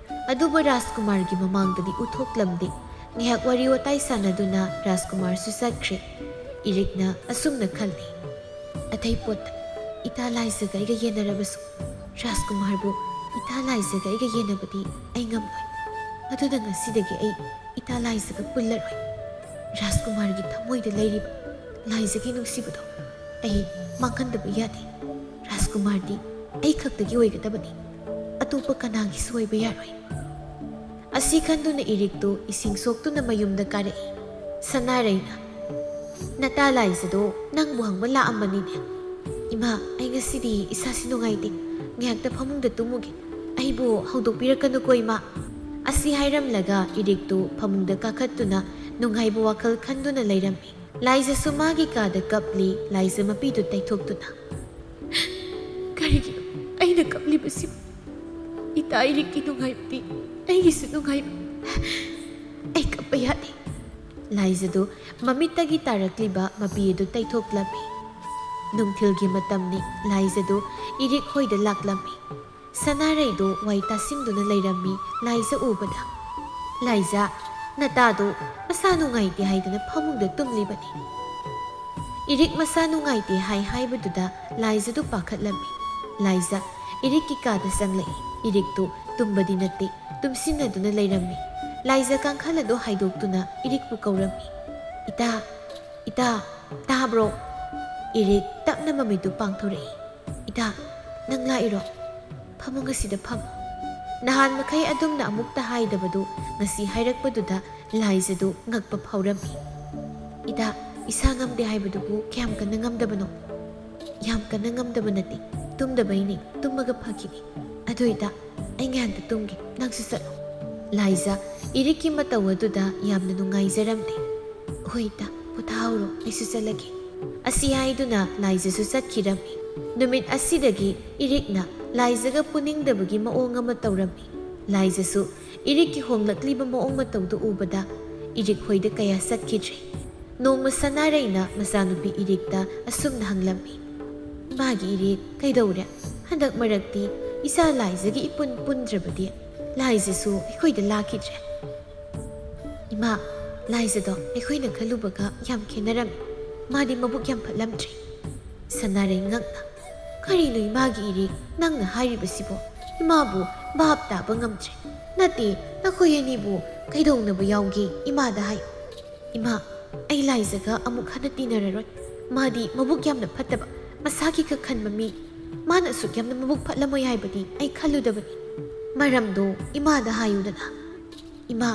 ꯑꯗꯨꯕꯨ ꯔꯥꯖꯀꯨꯃꯥꯔꯒꯤ ꯃꯃꯥꯡꯗꯗꯤ ꯎꯠꯊꯣꯛꯂꯝꯗꯦ꯫ ꯉꯥꯏꯍꯥꯛ ꯋꯥꯔꯤ ꯋꯥꯇꯥꯏ ꯁꯥꯟꯅꯗꯨꯅ ꯔꯥꯖꯀꯨꯃꯥꯔꯁꯨ ꯆꯠꯈ꯭ꯔꯦ꯫ ꯏꯔꯤꯛꯅ ꯑꯁꯨꯝꯅ ꯈꯜꯂꯤ, "ꯑꯇꯩ ꯄꯣꯠꯇ ꯏꯇꯥ ꯂꯥꯏꯖꯥꯒ ꯑꯩꯒ ꯌꯦꯟꯅꯔꯕꯁꯨ ꯔꯥꯖꯀꯨꯃꯥꯔꯕꯨ ꯏꯇꯥ ꯂꯥꯏꯖꯥꯒ ꯑꯩꯒ ꯌꯦꯟꯅꯕꯗꯤ ꯑꯩ ꯉꯝꯂꯣꯏ꯫ ꯑꯗꯨꯅ ꯉꯁꯤꯗꯒꯤ ꯑꯩ ꯏꯇꯥ ꯂꯥꯏꯖꯥꯒ ꯄꯨꯜꯂꯔꯣꯏ꯫ ꯔꯥꯖꯀꯨꯃꯥꯔꯒꯤ ꯊꯃꯣꯏꯗ ꯂꯩꯔꯤꯕ ꯂꯥꯏꯖꯥꯒꯤ ꯅꯨꯡꯁꯤꯕꯗꯣ ꯑꯩ ꯃꯥꯡꯍꯟꯗꯕ ꯌꯥꯗꯦ꯫ ꯔꯥꯖꯀꯨꯃꯥꯔꯗꯤ ꯑꯩ ꯈꯛꯇꯒꯤ ꯑꯣꯏꯒꯗꯕꯅꯤ, ꯑꯇꯣꯞꯄ ꯀꯅꯥꯒꯤꯁꯨ ꯑꯣꯏꯕ ꯌꯥꯔꯣꯏ꯫" ꯑꯁꯤ ꯈꯟꯗꯨꯅ ꯏꯔꯤꯛꯇꯨ ꯏꯁꯤꯡ ꯁꯣꯛꯇꯨꯅ ꯃꯌꯨꯝꯗ ꯀꯥꯔꯛꯏ꯫ ꯁꯅꯥꯔꯩꯅ, "ꯅꯇꯥ ꯂꯥꯏꯖꯥꯗꯣ ꯅꯪꯕꯨ ꯍꯪꯕ ꯂꯥꯛꯑꯝꯕꯅꯤꯅꯦ꯫" "ꯏꯃꯥ, ꯑꯩ ꯉꯁꯤꯗꯤ ꯏꯁꯥꯁꯤ ꯅꯨꯡꯉꯥꯏꯇꯦ, ꯉꯥꯏꯍꯥꯛꯇ ꯐꯃꯨꯡꯗ ꯇꯨꯝꯃꯨꯒꯦ, ꯑꯩꯕꯨ ꯍꯧꯗꯣꯛꯄꯤꯔꯛꯀꯅꯨꯀꯣ ꯏꯃꯥ꯫" ꯑꯁꯤ ꯍꯥꯏꯔꯝꯂꯒ ꯏꯔꯤꯛꯇꯨ ꯐꯃꯨꯡꯗ ꯀꯥꯈꯠꯇꯨꯅ ꯅꯨꯡꯉꯥꯏꯕ ꯋꯥꯈꯜ ꯈꯟꯗꯨꯅ ꯂꯩꯔꯝꯃꯤ꯫ ꯂꯥꯏꯖꯥꯁꯨ ꯃꯥꯒꯤ ꯀꯥꯗ ꯀꯞꯂꯤ꯫ ꯂꯥꯏꯖꯥ ꯃꯄꯤꯗꯨ ꯇꯩꯊꯣꯛꯇꯨꯅ, "ꯀꯔꯤꯒꯤꯅꯣ ꯑꯩꯅ ꯀꯞꯂꯤꯕꯁꯤꯕꯨ? ꯏꯇꯥ ꯏꯔꯤꯛꯀꯤ ꯅꯨꯡꯉꯥꯏꯕꯗꯤ ꯑꯩꯒꯤꯁꯨ ꯅꯨꯡꯉꯥꯏꯕ꯫ ꯑꯩ ꯀꯞꯄ ꯌꯥꯗꯦ꯫" ꯂꯥꯏꯖꯥꯗꯨ ꯃꯃꯤꯠꯇꯒꯤ ꯇꯥꯔꯛꯂꯤꯕ ꯃꯄꯤ ꯑꯗꯨ ꯇꯩꯊꯣꯛꯂꯝꯃꯤ꯫ ꯅꯨꯡꯊꯤꯜꯒꯤ ꯃꯇꯝꯅꯤ꯫ ꯂꯥꯏꯖꯥꯗꯨ ꯏꯔꯤꯛ ꯍꯣꯏꯗ ꯂꯥꯛꯂꯝꯃꯤ꯫ ꯁꯅꯥꯔꯩꯗꯨ ꯋꯥꯏ ꯇꯥꯁꯤꯟꯗꯨꯅ ꯂꯩꯔꯝꯃꯤ꯫ ꯂꯥꯏꯖꯥ ꯎꯕꯗ, "ꯂꯥꯏꯖꯥ, ꯅꯇꯥꯗꯨ ꯃꯁꯥ ꯅꯨꯡꯉꯥꯏꯇꯦ ꯍꯥꯏꯗꯅ ꯐꯃꯨꯡꯗ ꯇꯨꯝꯂꯤꯕꯅꯤ꯫" ꯏꯔꯤꯛ ꯃꯁꯥ ꯅꯨꯡꯉꯥꯏꯇꯦ ꯍꯥꯏ ꯍꯥꯏꯕꯗꯨꯗ ꯂꯥꯏꯖꯗꯨ ꯄꯥꯈꯠꯂꯝꯃꯤ꯫ ꯂꯥꯏꯖ ꯏꯔꯤꯛꯀꯤ ꯀꯥꯗ ꯆꯪꯂꯛꯏ꯫ ꯏꯔꯤꯛꯇꯨ ꯇꯨꯝꯕꯗꯤ ꯅꯠꯇꯦ, ꯇꯨꯝꯁꯤꯟꯅꯗꯨꯅ ꯂꯩꯔꯝꯃꯤ꯫ ꯂꯥꯏꯖ ꯀꯥꯡꯈꯜ ꯑꯗꯨ ꯍꯥꯏꯗꯣꯛꯇꯨꯅ ꯏꯔꯤꯛꯄꯨ ꯀꯧꯔꯝꯃꯤ꯫ "ꯏꯇꯥ, ꯏꯇꯥ, ꯇꯥꯕ꯭ꯔꯣ?" ꯏꯔꯤꯛ ꯇꯞꯅ ꯃꯃꯤꯠꯇꯨ ꯄꯥꯡꯊꯣꯔꯛꯏ꯫ "ꯏꯇꯥ, ꯅꯪ ꯂꯥꯛꯏꯔꯣ? ꯐꯃꯨꯡ ꯑꯁꯤꯗ ꯐꯝ꯫" ꯅꯍꯥꯟ ꯃꯈꯩ ꯑꯗꯨꯝꯅ ꯑꯃꯨꯛꯇ ꯍꯥꯏꯗꯕꯗꯨ ꯉꯁꯤ ꯍꯥꯏꯔꯛꯄꯗꯨꯗ ꯂꯥꯏꯖꯗꯨ ꯉꯛꯄ ꯐꯥꯎꯔꯝꯃꯤ꯫ "ꯏꯇꯥ, ꯏꯁꯥ ꯉꯝꯗꯦ ꯍꯥꯏꯕꯗꯨꯕꯨ ꯀꯌꯥꯝ ꯀꯟꯅ ꯉꯝꯗꯕꯅꯣ?" "ꯌꯥꯝ ꯀꯟꯅ ꯉꯝꯗꯕ ꯅꯠꯇꯦ, ꯇꯨꯝꯗꯕꯩꯅꯦ, ꯇꯨꯝꯃꯒ ꯐꯈꯤꯅꯤ꯫ ꯑꯗꯨ ꯏꯇꯥ, ꯑꯩ ꯉꯥꯏꯍꯥꯛꯇ ꯇꯨꯝꯒꯦ, ꯅꯪꯁꯨ ꯆꯠꯂꯣ꯫" ꯂꯥꯏꯖ ꯏꯔꯤꯛꯀꯤ ꯃꯇꯧ ꯑꯗꯨꯗ ꯌꯥꯝꯅ ꯅꯨꯡꯉꯥꯏꯖꯔꯝꯗꯦ꯫ "ꯍꯣꯏ ꯏꯇꯥ, ꯄꯣꯊꯥꯍꯧꯔꯣ, ꯑꯩꯁꯨ ꯆꯠꯂꯒꯦ꯫" ꯑꯁꯤ ꯍꯥꯏꯗꯨꯅ ꯂꯥꯏꯖꯁꯨ ꯆꯠꯈꯤꯔꯝꯃꯤ꯫ ꯅꯨꯃꯤꯠ ꯑꯁꯤꯗꯒꯤ ꯏꯔꯤꯛꯅ ꯂꯥꯏꯖꯒ ꯄꯨꯅꯤꯡꯗꯕꯒꯤ ꯃꯑꯣꯡ ꯑꯃ ꯇꯧꯔꯝꯃꯤ꯫ ꯂꯥꯏꯖꯁꯨ ꯏꯔꯤꯛꯀꯤ ꯍꯣꯡꯂꯛꯂꯤꯕ ꯃꯑꯣꯡ ꯃꯇꯧꯗꯨ ꯎꯕꯗ ꯏꯔꯤꯛ ꯍꯣꯏꯗ ꯀꯌꯥ ꯆꯠꯈꯤꯗ꯭ꯔꯦ꯫ ꯅꯣꯡꯃ ꯁꯅꯥꯔꯩꯅ ꯃꯆꯥꯅꯨꯄꯤ ꯏꯔꯤꯛꯇ ꯑꯁꯨꯝꯅ ꯍꯪꯂꯝꯃꯤ, "ꯏꯃꯥꯒꯤ ꯏꯔꯤꯛ, ꯀꯩꯗꯧꯔꯦ? ꯍꯟꯗꯛ ꯃꯔꯛꯇꯤ ꯏꯆꯥ ꯂꯥꯏꯖꯒ ꯏꯄꯨꯟ ꯄꯨꯟꯗ꯭ꯔꯕꯗꯤ? ꯂꯥꯏꯖꯁꯨ ꯑꯩꯈꯣꯏꯗ ꯂꯥꯛꯈꯤꯗ꯭ꯔꯦ꯫" "ꯏꯃꯥ, ꯂꯥꯏꯖꯗꯣ ꯑꯩꯈꯣꯏꯅ ꯈꯜꯂꯨꯕꯒ ꯌꯥꯝ ꯈꯦꯠꯅꯔꯝꯃꯤ꯫ ꯃꯥꯗꯤ ꯃꯕꯨꯛ ꯌꯥꯝ ꯐꯠꯂꯝꯗ꯭ꯔꯦ꯫" ꯁꯅꯥꯔꯩ ꯉꯛꯅ, "ꯀꯔꯤꯅꯣ ꯏꯃꯥꯒꯤ ꯏꯔꯤꯛ ꯅꯪꯅ ꯍꯥꯏꯔꯤꯕꯁꯤꯕꯣ? ꯏꯃꯥꯕꯨ ꯚꯥꯞ ꯇꯥꯕ ꯉꯝꯗ꯭ꯔꯦ꯫ ꯅꯠꯇꯦ, ꯅꯈꯣꯏ ꯑꯅꯤꯕꯨ ꯀꯩꯗꯧꯅꯕ ꯌꯥꯎꯒꯦ? ꯏꯃꯥꯗ ꯍꯥꯏꯌꯨ꯫" "ꯏꯃꯥ, ꯑꯩ ꯂꯥꯏꯖꯒ ꯑꯃꯨꯛ ꯍꯟꯅ ꯇꯤꯟꯅꯔꯔꯣꯏ꯫ ꯃꯥꯗꯤ ꯃꯕꯨꯛ ꯌꯥꯝꯅ ꯐꯠꯇꯕ, ꯃꯁꯥꯒꯤ ꯈꯛ ꯈꯟꯕ ꯃꯤ꯫ ꯃꯥꯅ ꯑꯁꯨꯛ ꯌꯥꯝꯅ ꯃꯕꯨꯛ ꯐꯠꯂꯝꯃꯣꯏ ꯍꯥꯏꯕꯗꯤ ꯑꯩ ꯈꯜꯂꯨꯗꯕꯅꯤ꯫ ꯃꯔꯝꯗꯣ ꯏꯃꯥꯗ ꯍꯥꯏꯌꯨꯗꯅ꯫" "ꯏꯃꯥ,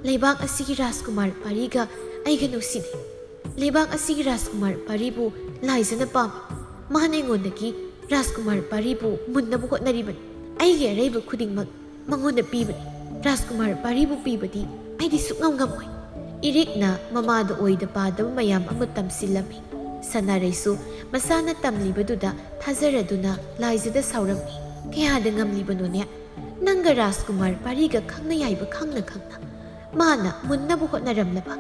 ꯂꯩꯕꯥꯛ ꯑꯁꯤꯒꯤ ꯔꯥꯖꯀꯨꯃꯥꯔ ꯄꯥꯔꯤꯒ ꯑꯩꯒ ꯅꯨꯡꯁꯤꯅꯩ꯫ ꯂꯩꯕꯥꯛ ꯑꯁꯤꯒꯤ ꯔꯥꯖꯀꯨꯃꯥꯔ ꯄꯥꯔꯤꯕꯨ ꯂꯥꯏꯖꯅ ꯄꯥꯝꯃꯤ꯫ ꯃꯥꯅ ꯑꯩꯉꯣꯟꯗꯒꯤ ꯔꯥꯖꯀꯨꯃꯥꯔ ꯄꯥꯔꯤꯕꯨ ꯃꯨꯟꯅꯕ ꯍꯣꯠꯅꯔꯤꯕꯅꯤ꯫ ꯑꯩꯒꯤ ꯑꯔꯩꯕ ꯈꯨꯗꯤꯡꯃꯛ ꯃꯉꯣꯟꯗ ꯄꯤꯕꯅꯤ꯫ ꯔꯥꯖꯀꯨꯃꯥꯔ ꯄꯥꯔꯤꯕꯨ ꯄꯤꯕꯗꯤ ꯑꯩꯗꯤ ꯁꯨꯛꯉꯝ ꯉꯝꯃꯣꯏ꯫" ꯏꯔꯤꯛꯅ ꯃꯃꯥꯗ ꯑꯣꯏꯗ ꯄꯥꯗꯕ ꯃꯌꯥꯝ ꯑꯃ ꯇꯝꯁꯤꯜꯂꯝꯃꯤ꯫ ꯁꯅꯥꯔꯩꯁꯨ ꯃꯁꯥꯅ ꯇꯝꯂꯤꯕꯗꯨꯗ ꯊꯥꯖꯔꯗꯨꯅ ꯂꯥꯏꯖꯗ ꯁꯥꯎꯔꯝꯃꯤ꯫ "ꯀꯌꯥꯗ ꯉꯝꯂꯤꯕꯅꯣꯅꯦ? ꯅꯪꯒ ꯔꯥꯖꯀꯨꯃꯥꯔ ꯄꯥꯔꯤꯒ ꯈꯪꯅ ꯌꯥꯏꯕ ꯈꯪꯅ ꯈꯪꯅ ꯃꯥꯅ ꯃꯨꯟꯅꯕ ꯍꯣꯠꯅꯔꯝꯂꯕ?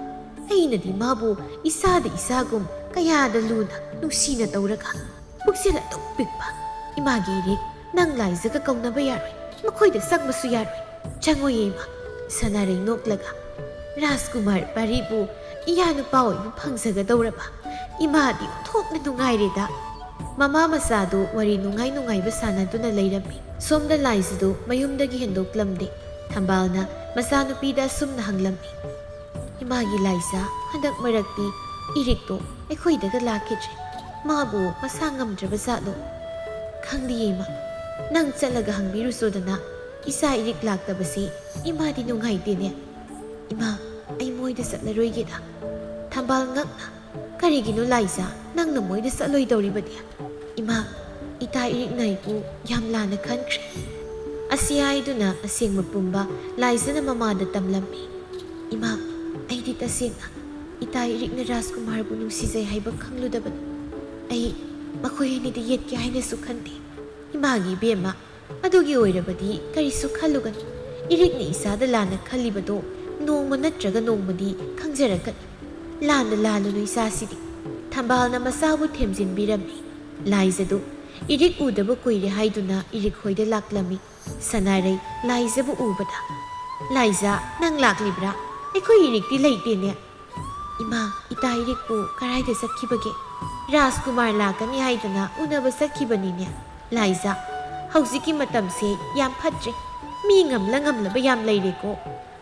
ꯑꯩꯅꯗꯤ ꯃꯥꯕꯨ ꯏꯁꯥꯗ ꯏꯁꯥꯒꯨꯝ ꯀꯌꯥꯗ ꯂꯨꯅ ꯅꯨꯡꯁꯤꯅ ꯇꯧꯔꯒ ꯄꯨꯛꯆꯦꯜ ꯑꯗꯨꯛ ꯄꯤꯛꯄ ꯏꯃꯥꯒꯤ ꯏꯔꯤꯛ, ꯅꯪ ꯂꯥꯏꯖꯒ ꯀꯧꯅꯕ ꯌꯥꯔꯣꯏ, ꯃꯈꯣꯏꯗ ꯆꯪꯕꯁꯨ ꯌꯥꯔꯣꯏ꯫ ꯆꯪꯉꯣꯏꯌꯦ ꯏꯃꯥ꯫" ꯁꯅꯥꯔꯩ ꯅꯣꯛꯂꯒ, "ꯔꯥꯖꯀꯨꯃꯥꯔ ꯄꯥꯔꯤꯕꯨ ꯏꯌꯥ ꯅꯨꯄꯥ ꯑꯣꯏꯕ ꯐꯪꯖꯒꯗꯧꯔꯕ? "ꯏꯃꯥꯗꯤ ꯑꯣꯟꯊꯣꯛꯅ ꯅꯨꯡꯉꯥꯏꯔꯦꯗ"꯫ ꯃꯃꯥ ꯃꯆꯥꯗꯨ ꯋꯥꯔꯤ ꯅꯨꯡꯉꯥꯏ ꯅꯨꯡꯉꯥꯏꯕ ꯁꯥꯟꯅꯗꯨꯅ ꯂꯩꯔꯝꯃꯤ꯫ ꯁꯣꯝꯗ ꯂꯥꯏꯖꯗꯨ ꯃꯌꯨꯝꯗꯒꯤ ꯍꯦꯟꯗꯣꯛꯂꯝꯗꯦ꯫ ꯊꯝꯕꯥꯜꯅ ꯃꯆꯥꯅꯨꯄꯤꯗ ꯑꯁꯨꯝꯅ ꯍꯪꯂꯝꯃꯤ, "ꯏꯃꯥꯒꯤ ꯂꯥꯏꯖ, ꯍꯟꯗꯛ ꯃꯔꯛꯇꯤ ꯏꯔꯤꯛꯇꯣ ꯑꯩꯈꯣꯏꯗꯒ ꯂꯥꯛꯈꯤꯗ꯭ꯔꯦ꯫ ꯃꯥꯕꯨ ꯃꯁꯥ ꯉꯝꯗ꯭ꯔꯕ ꯖꯥꯠꯂꯣ?" "ꯈꯪꯗꯤꯌꯦ ꯏꯃꯥ꯫ ꯅꯪ ꯆꯠꯂꯒ ꯍꯪꯕꯤꯔꯨꯆꯣꯗꯅ, ꯏꯆꯥ ꯏꯔꯤꯛ ꯂꯥꯛꯇꯕꯁꯤ ꯏꯃꯥꯗꯤ ꯅꯨꯡꯉꯥꯏꯇꯦꯅꯦ"꯫ "ꯏꯃꯥ, ꯑꯩ ꯃꯣꯏꯗ ꯆꯠꯂꯔꯣꯏꯒꯦꯗ"꯫ ꯊꯝꯕꯥꯜ ꯉꯛꯅ, "ꯀꯔꯤꯒꯤꯅꯣ ꯂꯥꯏꯖ, ꯅꯪꯅ ꯃꯣꯏꯗ ꯆꯠꯂꯣꯏꯗꯧꯔꯤꯕꯗꯤ?" "ꯏꯃꯥ, ꯏꯇꯥ ꯏꯔꯤꯛꯅ ꯑꯩꯕꯨ ꯌꯥꯝ ꯂꯥꯟꯅ ꯈꯟꯈ꯭ꯔꯦ"꯫ ꯑꯁꯤ ꯍꯥꯏꯗꯨꯅ ꯑꯁꯦꯡꯕ ꯄꯨꯝꯕ ꯂꯥꯏꯖꯅ ꯃꯃꯥꯗ ꯇꯝꯂꯝꯃꯤ꯫ "ꯏꯃꯥ, ꯑꯩꯗꯤ ꯇꯁꯦꯡꯅ ꯏꯇꯥ ꯏꯔꯤꯛꯅ ꯔꯥꯖꯀꯨꯃꯥꯔꯕꯨ ꯅꯨꯡꯁꯤꯖꯩ ꯍꯥꯏꯕ ꯈꯪꯂꯨꯗꯕꯅꯤ꯫ ꯑꯩ ꯃꯈꯣꯏ ꯑꯅꯤꯗꯤ ꯌꯦꯠꯀꯦ ꯍꯥꯏꯅꯁꯨ ꯈꯟꯗꯦ"꯫ "ꯏꯃꯥꯒꯤ ꯏꯕꯦꯝꯃ, ꯑꯗꯨꯒꯤ ꯑꯣꯏꯔꯕꯗꯤ ꯀꯔꯤꯁꯨ ꯈꯜꯂꯨꯒꯅꯨ꯫ ꯏꯔꯤꯛꯅ ꯏꯆꯥꯗ ꯂꯥꯟꯅ ꯈꯜꯂꯤꯕꯗꯣ ꯅꯣꯡꯃ ꯅꯠꯇ꯭ꯔꯒ ꯅꯣꯡꯃꯗꯤ ꯈꯪꯖꯔꯛꯀꯅꯤ꯫ ꯂꯥꯟꯅ ꯂꯥꯜꯂꯨꯅꯨ ꯏꯆꯥꯁꯤꯗꯤ"꯫ ꯊꯝꯕꯥꯜꯅ ꯃꯆꯥꯕꯨ ꯊꯦꯝꯖꯤꯟꯕꯤꯔꯝꯃꯤ꯫ ꯂꯥꯏꯖꯗꯨ ꯏꯔꯤꯛ ꯎꯗꯕ ꯀꯨꯏꯔꯦ ꯍꯥꯏꯗꯨꯅ ꯏꯔꯤꯛ ꯍꯣꯏꯗ ꯂꯥꯛꯂꯝꯃꯤ꯫ ꯁꯅꯥꯔꯩ ꯂꯥꯏꯖꯕꯨ ꯎꯕꯗ, "ꯂꯥꯏꯖ, ꯅꯪ ꯂꯥꯛꯂꯤꯕ꯭ꯔꯥ? ꯑꯩꯈꯣꯏ ꯏꯔꯤꯛꯇꯤ ꯂꯩꯇꯦꯅꯦ"꯫ "ꯏꯃꯥ, ꯏꯇꯥ ꯏꯔꯤꯛꯄꯨ ꯀꯔꯥꯏꯗ ꯆꯠꯈꯤꯕꯒꯦ? ꯔꯥꯖꯀꯨꯃꯥꯔ ꯂꯥꯛꯀꯅꯤ ꯍꯥꯏꯗꯅ ꯎꯅꯕ ꯆꯠꯈꯤꯕꯅꯤꯅꯦ"꯫ "ꯂꯥꯏꯖ, ꯍꯧꯖꯤꯛꯀꯤ ꯃꯇꯝꯁꯦ ꯌꯥꯝ ꯐꯠꯇ꯭ꯔꯦ꯫ ꯃꯤ ꯉꯝꯂ ꯉꯝꯂꯕ ꯌꯥꯝ ꯂꯩꯔꯦꯀꯣ꯫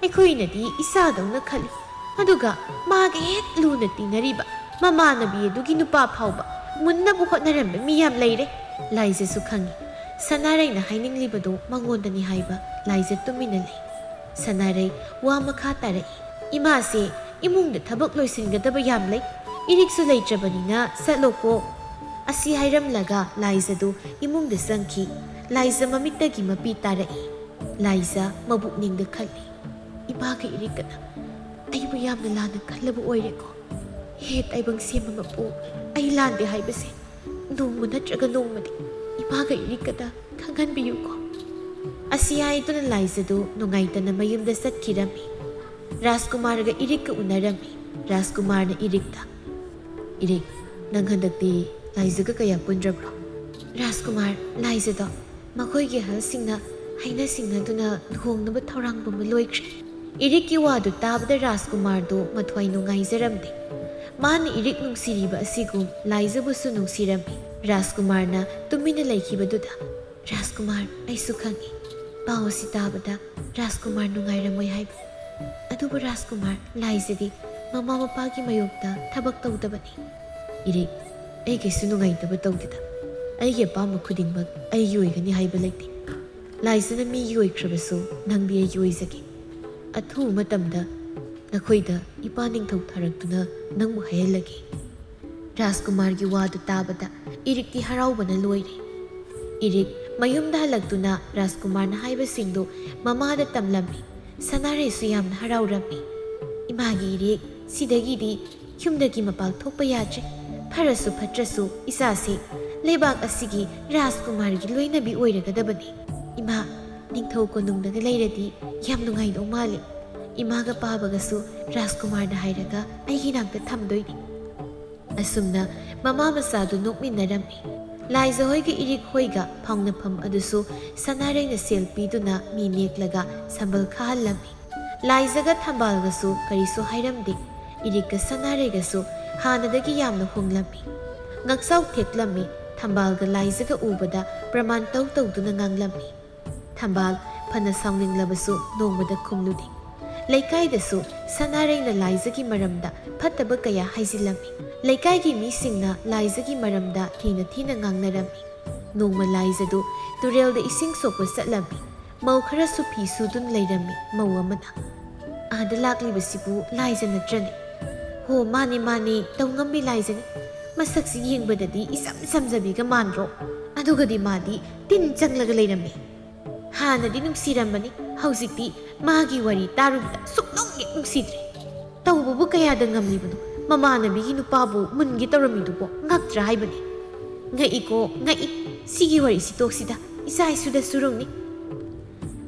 ꯑꯩꯈꯣꯏꯅꯗꯤ ꯏꯆꯥꯗꯧꯅ ꯈꯜꯂꯤ꯫ ꯑꯗꯨꯒ ꯃꯥꯒ ꯍꯦꯛ ꯂꯨꯅ ꯇꯤꯟꯅꯔꯤꯕ ꯃꯃꯥꯟꯅꯕꯤ ꯑꯗꯨꯒꯤ ꯅꯨꯄꯥ ꯐꯥꯎꯕ ꯃꯨꯟꯅꯕ ꯍꯣꯠꯅꯔꯝꯕ ꯃꯤ ꯌꯥꯝ ꯂꯩꯔꯦ"꯫ ꯂꯥꯏꯖꯁꯨ ꯈꯪꯏ꯫ ꯁꯅꯥꯔꯩꯅ ꯍꯥꯏꯅꯤꯡꯂꯤꯕꯗꯨ ꯃꯉꯣꯟꯗꯅꯤ ꯍꯥꯏꯕ꯫ ꯂꯥꯏꯖ ꯇꯨꯃꯤꯟꯅ ꯂꯩ꯫ ꯁꯅꯥꯔꯩ ꯋꯥ ꯃꯈꯥ ꯇꯥꯔꯛꯏ꯫ "ꯏꯃꯥꯁꯦ ꯏꯃꯨꯡꯗ ꯊꯕꯛ ꯂꯣꯏꯁꯤꯟꯒꯗꯕ ꯌꯥꯝ ꯂꯩ꯫ ꯏꯔꯤꯛꯁꯨ ꯂꯩꯇ꯭ꯔꯕꯅꯤꯅ ꯆꯠꯂꯣꯀꯣ"꯫ ꯑꯁꯤ ꯍꯥꯏꯔꯝꯂꯒ ꯂꯥꯏꯖꯗꯨ ꯏꯃꯨꯡꯗ ꯆꯪꯈꯤ꯫ ꯂꯥꯏꯖ ꯃꯃꯤꯠꯇꯒꯤ ꯃꯄꯤ ꯇꯥꯔꯛꯏ꯫ ꯂꯥꯏꯖ ꯃꯕꯨꯛꯅꯤꯡꯗ ꯈꯜꯂꯤ, "ꯏꯃꯥꯒ ꯏꯔꯤꯛꯀꯅ ꯑꯩꯕꯨ ꯌꯥꯝꯅ ꯂꯥꯟꯅ ꯈꯜꯂꯕ ꯑꯣꯏꯔꯦꯀꯣ꯫ ꯍꯦ ꯇꯥꯏꯕꯪ ꯁꯦꯝꯕ ꯃꯄꯨ, ꯑꯩ ꯂꯥꯟꯗꯦ ꯍꯥꯏꯕꯁꯦ ꯅꯣꯡꯃ ꯅꯠꯇ꯭ꯔꯒ ꯅꯣꯡꯃꯗꯤ ꯏꯃꯥꯒ ꯏꯔꯤꯛꯀꯗ ꯈꯪꯍꯟꯕꯤꯌꯨꯀꯣ"꯫ ꯑꯁꯤ ꯍꯥꯏꯗꯨꯅ ꯂꯥꯏꯖꯗꯨ ꯅꯨꯡꯉꯥꯏꯇꯅ ꯃꯌꯨꯝꯗ ꯆꯠꯈꯤꯔꯝꯃꯤ꯫ ꯔꯥꯖꯀꯨꯃꯥꯔꯒ ꯏꯔꯤꯛꯀ ꯎꯅꯔꯝꯃꯤ꯫ ꯔꯥꯖꯀꯨꯃꯥꯔꯅ ꯏꯔꯤꯛꯇ, "ꯏꯔꯤꯛ, ꯅꯪ ꯍꯟꯗꯛꯇꯤ ꯂꯥꯏꯖꯒ ꯀꯌꯥ ꯄꯨꯟꯗ꯭ꯔꯕ꯭ꯔꯣ?" "ꯔꯥꯖꯀꯨꯃꯥꯔ, ꯂꯥꯏꯖꯗꯣ ꯃꯈꯣꯏꯒꯤ ꯑꯍꯜꯁꯤꯡꯅ ꯍꯥꯏꯅ ꯁꯤꯡꯅꯗꯨꯅ ꯂꯨꯍꯣꯡꯅꯕ ꯊꯧꯔꯥꯡ ꯄꯨꯝꯕ ꯂꯣꯏꯈ꯭ꯔꯦ"꯫ ꯏꯔꯤꯛꯀꯤ ꯋꯥꯗꯨ ꯇꯥꯕꯗ ꯔꯥꯖꯀꯨꯃꯥꯔꯗꯨ ꯃꯊ꯭ꯋꯥꯏ ꯅꯨꯡꯉꯥꯏꯖꯔꯝꯗꯦ꯫ ꯃꯥꯅ ꯏꯔꯤꯛ ꯅꯨꯡꯁꯤꯔꯤꯕ ꯑꯁꯤꯒꯨꯝ ꯂꯥꯏꯖꯕꯨꯁꯨ ꯅꯨꯡꯁꯤꯔꯝꯃꯤ꯫ ꯔꯥꯖꯀꯨꯃꯥꯔꯅ ꯇꯨꯃꯤꯟꯅ ꯂꯩꯈꯤꯕꯗꯨꯗ, "ꯔꯥꯖꯀꯨꯃꯥꯔ, ꯑꯩꯁꯨ ꯈꯪꯏ꯫" ꯄꯥꯎ ꯑꯁꯤ ꯇꯥꯕꯗ ꯔꯥꯖꯀꯨꯃꯥꯔ ꯅꯨꯡꯉꯥꯏꯔꯝꯃꯣꯏ ꯍꯥꯏꯕ꯫ ꯑꯗꯨꯕꯨ ꯔꯥꯖꯀꯨꯃꯥꯔ, ꯂꯥꯏꯖꯗꯤ ꯃꯃꯥ ꯃꯄꯥꯒꯤ ꯃꯥꯌꯣꯛꯇ ꯊꯕꯛ ꯇꯧꯗꯕꯅꯤ꯫ "ꯏꯔꯤꯛ, ꯑꯩ ꯀꯩꯁꯨ ꯅꯨꯡꯉꯥꯏꯇꯕ ꯇꯧꯗꯦꯗ꯫ ꯑꯩꯒꯤ ꯑꯄꯥꯝꯕ ꯈꯨꯗꯤꯡꯃꯛ ꯑꯩꯒꯤ ꯑꯣꯏꯒꯅꯤ ꯍꯥꯏꯕ ꯂꯩꯇꯦ꯫ ꯂꯥꯏꯖꯅ ꯃꯤꯒꯤ ꯑꯣꯏꯈ꯭ꯔꯕꯁꯨ ꯅꯪꯗꯤ ꯑꯩꯒꯤ ꯑꯣꯏꯖꯒꯦ꯫ ꯑꯊꯨꯕ ꯃꯇꯝꯗ ꯅꯈꯣꯏꯗ ꯏꯄꯥ ꯅꯤꯡꯊꯧ ꯊꯥꯔꯛꯇꯨꯅ ꯅꯪꯕꯨ ꯍꯥꯏꯍꯜꯂꯒꯦ꯫" ꯔꯥꯖꯀꯨꯃꯥꯔꯒꯤ ꯋꯥꯗꯨ ꯇꯥꯕꯗ ꯏꯔꯤꯛꯇꯤ ꯍꯔꯥꯎꯕꯅ ꯂꯣꯏꯔꯦ꯫ ꯏꯔꯤꯛ ꯃꯌꯨꯝꯗ ꯍꯜꯂꯛꯇꯨꯅ ꯔꯥꯖꯀꯨꯃꯥꯔꯅ ꯍꯥꯏꯕꯁꯤꯡꯗꯨ ꯃꯃꯥꯗ ꯇꯝꯂꯝꯃꯤ꯫ ꯁꯅꯥꯔꯩꯁꯨ ꯌꯥꯝꯅ ꯍꯔꯥꯎꯔꯝꯃꯤ꯫ "ꯏꯃꯥꯒꯤ ꯏꯔꯤꯛ, ꯁꯤꯗꯒꯤꯗꯤ ꯌꯨꯝꯗꯒꯤ ꯃꯄꯥꯜ ꯊꯣꯛꯄ ꯌꯥꯗ꯭ꯔꯦ꯫ ꯐꯔꯁꯨ ꯐꯠꯇ꯭ꯔꯁꯨ ꯏꯆꯥꯁꯤ ꯂꯩꯕꯥꯛ ꯑꯁꯤꯒꯤ ꯔꯥꯖꯀꯨꯃꯥꯔꯒꯤ ꯂꯣꯏꯅꯕꯤ ꯑꯣꯏꯔꯒꯗꯕꯅꯤ꯫ ꯏꯃꯥ, ꯅꯤꯡꯊꯧ ꯀꯣꯅꯨꯡꯗꯒ ꯂꯩꯔꯗꯤ ꯌꯥꯝ ꯅꯨꯡꯉꯥꯏꯗꯧ ꯃꯥꯜꯂꯤ꯫ ꯏꯃꯥꯒ ꯄꯥꯕꯒꯁꯨ ꯔꯥꯖꯀꯨꯃꯥꯔꯗ ꯍꯥꯏꯔꯒ ꯑꯩꯒꯤ ꯅꯥꯛꯇ ꯊꯝꯗꯣꯏꯅꯤ꯫" ꯑꯁꯨꯝꯅ ꯃꯃꯥ ꯃꯆꯥꯗꯨ ꯅꯣꯛꯃꯤꯟꯅꯔꯝꯃꯤ꯫ ꯂꯥꯏꯖ ꯍꯣꯏꯒ ꯏꯔꯤꯛ ꯍꯣꯏꯒ ꯐꯥꯎꯅꯐꯝ ꯑꯗꯨꯁꯨ ꯁꯅꯥꯔꯩꯅ ꯁꯦꯜ ꯄꯤꯗꯨꯅ ꯃꯤ ꯅꯦꯛꯂꯒ ꯁꯝꯕꯜ ꯈꯥꯍꯜꯂꯝꯃꯤ꯫ ꯂꯥꯏꯖꯒ ꯊꯝꯕꯥꯜꯒꯁꯨ ꯀꯔꯤꯁꯨ ꯍꯥꯏꯔꯝꯗꯦ꯫ ꯏꯔꯤꯛꯀ ꯁꯅꯥꯔꯩꯒꯁꯨ ꯍꯥꯟꯅꯗꯒꯤ ꯌꯥꯝꯅ ꯍꯣꯡꯂꯝꯃꯤ꯫ ꯉꯛꯆꯥꯎ ꯊꯦꯛꯂꯝꯃꯤ꯫ ꯊꯝꯕꯥꯜꯒ ꯂꯥꯏꯖꯒ ꯎꯕꯗ ꯄ꯭ꯔꯃꯥꯟ ꯇꯧ ꯇꯧꯗꯨꯅ ꯉꯥꯡꯂꯝꯃꯤ꯫ ꯊꯝꯕꯥꯜ ꯐꯅ ꯁꯥꯎꯅꯤꯡꯂꯕꯁꯨ ꯅꯣꯡꯃꯗ ꯈꯨꯝꯂꯨꯗꯦ꯫ ꯂꯩꯀꯥꯏꯗꯁꯨ ꯁꯅꯥꯔꯩꯅ ꯂꯥꯏꯖꯒꯤ ꯃꯔꯝꯗ ꯐꯠꯇꯕ ꯀꯌꯥ ꯍꯥꯏꯖꯤꯜꯂꯝꯃꯤ꯫ ꯂꯩꯀꯥꯏꯒꯤ ꯃꯤꯁꯤꯡꯅ ꯂꯥꯏꯖꯒꯤ ꯃꯔꯝꯗ ꯊꯤꯅ ꯊꯤꯅ ꯉꯥꯡꯅꯔꯝꯃꯤ꯫ ꯅꯣꯡꯃ ꯂꯥꯏꯖꯗꯨ ꯇꯨꯔꯦꯜꯗ ꯏꯁꯤꯡ ꯁꯣꯛꯄ ꯆꯠꯂꯝꯃꯤ꯫ ꯃꯧ ꯈꯔꯁꯨ ꯐꯤ ꯁꯨꯗꯨꯅ ꯂꯩꯔꯝꯃꯤ꯫ ꯃꯧ ꯑꯃꯅ, "ꯑꯥꯗ ꯂꯥꯛꯂꯤꯕꯁꯤꯕꯨ ꯂꯥꯏꯖ ꯅꯠꯇ꯭ꯔꯅꯦ?" "ꯍꯣ, ꯃꯥꯅꯤ, ꯃꯥꯅꯤ, ꯇꯧꯉꯝꯕꯤ ꯂꯥꯏꯖꯅꯤ꯫ ꯃꯁꯛꯁꯤ ꯌꯦꯡꯕꯗꯗꯤ ꯏꯆꯝ ꯆꯝꯖꯕꯤꯒ ꯃꯥꯟꯗ꯭ꯔꯣ? ꯑꯗꯨꯒꯗꯤ ꯃꯥꯗꯤ ꯇꯤꯟ ꯆꯪꯂꯒ ꯂꯩꯔꯝꯃꯤ꯫ ꯍꯥꯟꯅꯗꯤ ꯅꯨꯡꯁꯤꯔꯝꯕꯅꯤ, ꯍꯧꯖꯤꯛꯇꯤ ꯃꯥꯒꯤ ꯋꯥꯔꯤ ꯇꯥꯔꯨꯕꯗ ꯁꯨꯛꯅꯨꯡ ꯍꯦꯛ ꯅꯨꯡꯁꯤꯗ꯭ꯔꯦ꯫ ꯇꯧꯕꯕꯨ ꯀꯌꯥꯗ ꯉꯝꯂꯤꯕꯅꯣ? ꯃꯃꯥꯟꯅꯕꯤꯒꯤ ꯅꯨꯄꯥꯕꯨ ꯃꯨꯟꯒꯦ ꯇꯧꯔꯝꯃꯤꯗꯨꯕꯨ ꯉꯛꯇ꯭ꯔꯥ ꯍꯥꯏꯕꯅꯤ꯫" "ꯉꯛꯏꯀꯣ, ꯉꯛꯏ꯫ ꯁꯤꯒꯤ ꯋꯥꯔꯤꯁꯤ ꯇꯣꯛꯁꯤꯗ, ꯏꯆꯥ ꯏꯁꯨꯗ ꯁꯨꯔꯨꯡꯅꯤ꯫"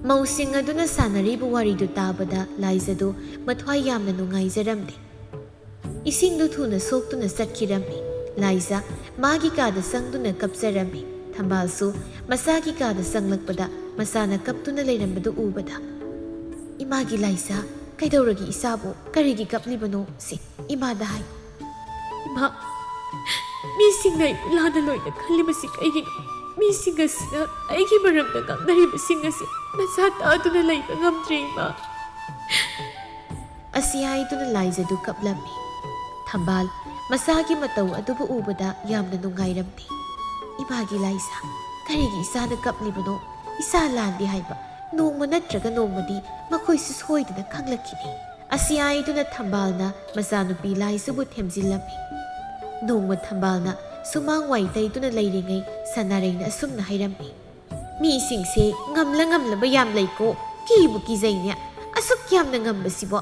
ꯃꯧꯁꯤꯡ ꯑꯗꯨꯅ ꯁꯥꯟꯅꯔꯤꯕ ꯋꯥꯔꯤꯗꯨ ꯇꯥꯕꯗ ꯂꯥꯏꯖꯗꯨ ꯃꯊ꯭ꯋꯥꯏ ꯌꯥꯝꯅ ꯅꯨꯡꯉꯥꯏꯖꯔꯝꯗꯦ꯫ ꯏꯁꯤꯡꯗꯨ ꯊꯨꯅ ꯁꯣꯛꯇꯨꯅ ꯆꯠꯈꯤꯔꯝꯃꯤ꯫ ꯂꯥꯏꯖ ꯃꯥꯒꯤ ꯀꯥꯗ ꯆꯪꯗꯨꯅ ꯀꯞꯆꯔꯝꯃꯤ꯫ ꯊꯝꯕꯥꯜꯁꯨ ꯃꯆꯥꯒꯤ ꯀꯥꯗ ꯆꯪꯂꯛꯄꯗ ꯃꯆꯥꯅ ꯀꯞꯇꯨꯅ ꯂꯩꯔꯝꯕꯗꯨ ꯎꯕꯗ, "ꯏꯃꯥꯒꯤ ꯂꯥꯏꯖ, ꯀꯩꯗꯧꯔꯒꯦ ꯏꯆꯥꯕꯨ? ꯀꯔꯤꯒꯤ ꯀꯞꯂꯤꯕꯅꯣ?" ꯁꯤ ꯏꯃꯥꯗ ꯍꯥꯏ꯫ ꯏꯃꯥ, ꯃꯤꯁꯤꯡꯅ ꯑꯩꯕꯨ ꯂꯥꯟꯅ ꯂꯣꯏꯅ ꯈꯜꯂꯤꯕꯁꯤ ꯀꯩꯒꯤꯅꯣ? ꯃꯤꯁꯤꯡ ꯑꯁꯤꯅ ꯑꯩꯒꯤ ꯃꯔꯝꯗ ꯉꯥꯡꯅꯔꯤꯕꯁꯤꯡ ꯑꯁꯤ ꯅꯆꯥ ꯇꯥꯗꯨꯅ ꯂꯩꯕ ꯉꯝꯗ꯭ꯔꯦ, ꯏꯃꯥ꯫ ꯑꯁꯤ ꯍꯥꯏꯗꯨꯅ ꯂꯥꯏꯖꯗꯨ ꯀꯞꯂꯝꯃꯤ꯫ ꯊꯝꯕꯥꯜ ꯃꯆꯥꯒꯤ ꯃꯇꯧ ꯑꯗꯨꯕꯨ ꯎꯕꯗ ꯌꯥꯝꯅ ꯅꯨꯡꯉꯥꯏꯔꯝꯗꯦ꯫ "ꯏꯃꯥꯒꯤ ꯂꯥꯏꯖ, ꯀꯔꯤꯒꯤ ꯏꯆꯥꯅ ꯀꯞꯂꯤꯕꯅꯣ? ꯏꯆꯥ ꯂꯥꯟꯗꯦ ꯍꯥꯏꯕ ꯅꯣꯡꯃ ꯅꯠꯇ꯭ꯔꯒ ꯅꯣꯡꯃꯗꯤ ꯃꯈꯣꯏꯁꯨ ꯁꯣꯏꯗꯅ ꯈꯪꯂꯛꯈꯤꯅꯤ"꯫ ꯑꯁꯤ ꯍꯥꯏꯗꯨꯅ ꯊꯝꯕꯥꯜꯅ ꯃꯆꯥꯅꯨꯄꯤ ꯂꯥꯏꯖꯕꯨ ꯊꯦꯝꯖꯤꯜꯂꯝꯃꯤ꯫ ꯅꯣꯡꯃ ꯊꯝꯕꯥꯜꯅ ꯁꯨꯃꯥꯡ ꯋꯥꯏ ꯇꯩꯗꯨꯅ ꯂꯩꯔꯤꯉꯩ ꯁꯅꯥꯔꯩꯅ ꯑꯁꯨꯝꯅ ꯍꯥꯏꯔꯝꯃꯤ꯫ "ꯃꯤꯁꯤꯡꯁꯦ ꯉꯝꯂ ꯉꯝꯂꯕ ꯌꯥꯝ ꯂꯩꯀꯣ, ꯀꯤꯕꯨ ꯀꯤꯖꯩꯅꯦ꯫ ꯑꯁꯨꯛ ꯌꯥꯝꯅ ꯉꯝꯕꯁꯤꯕꯣ꯫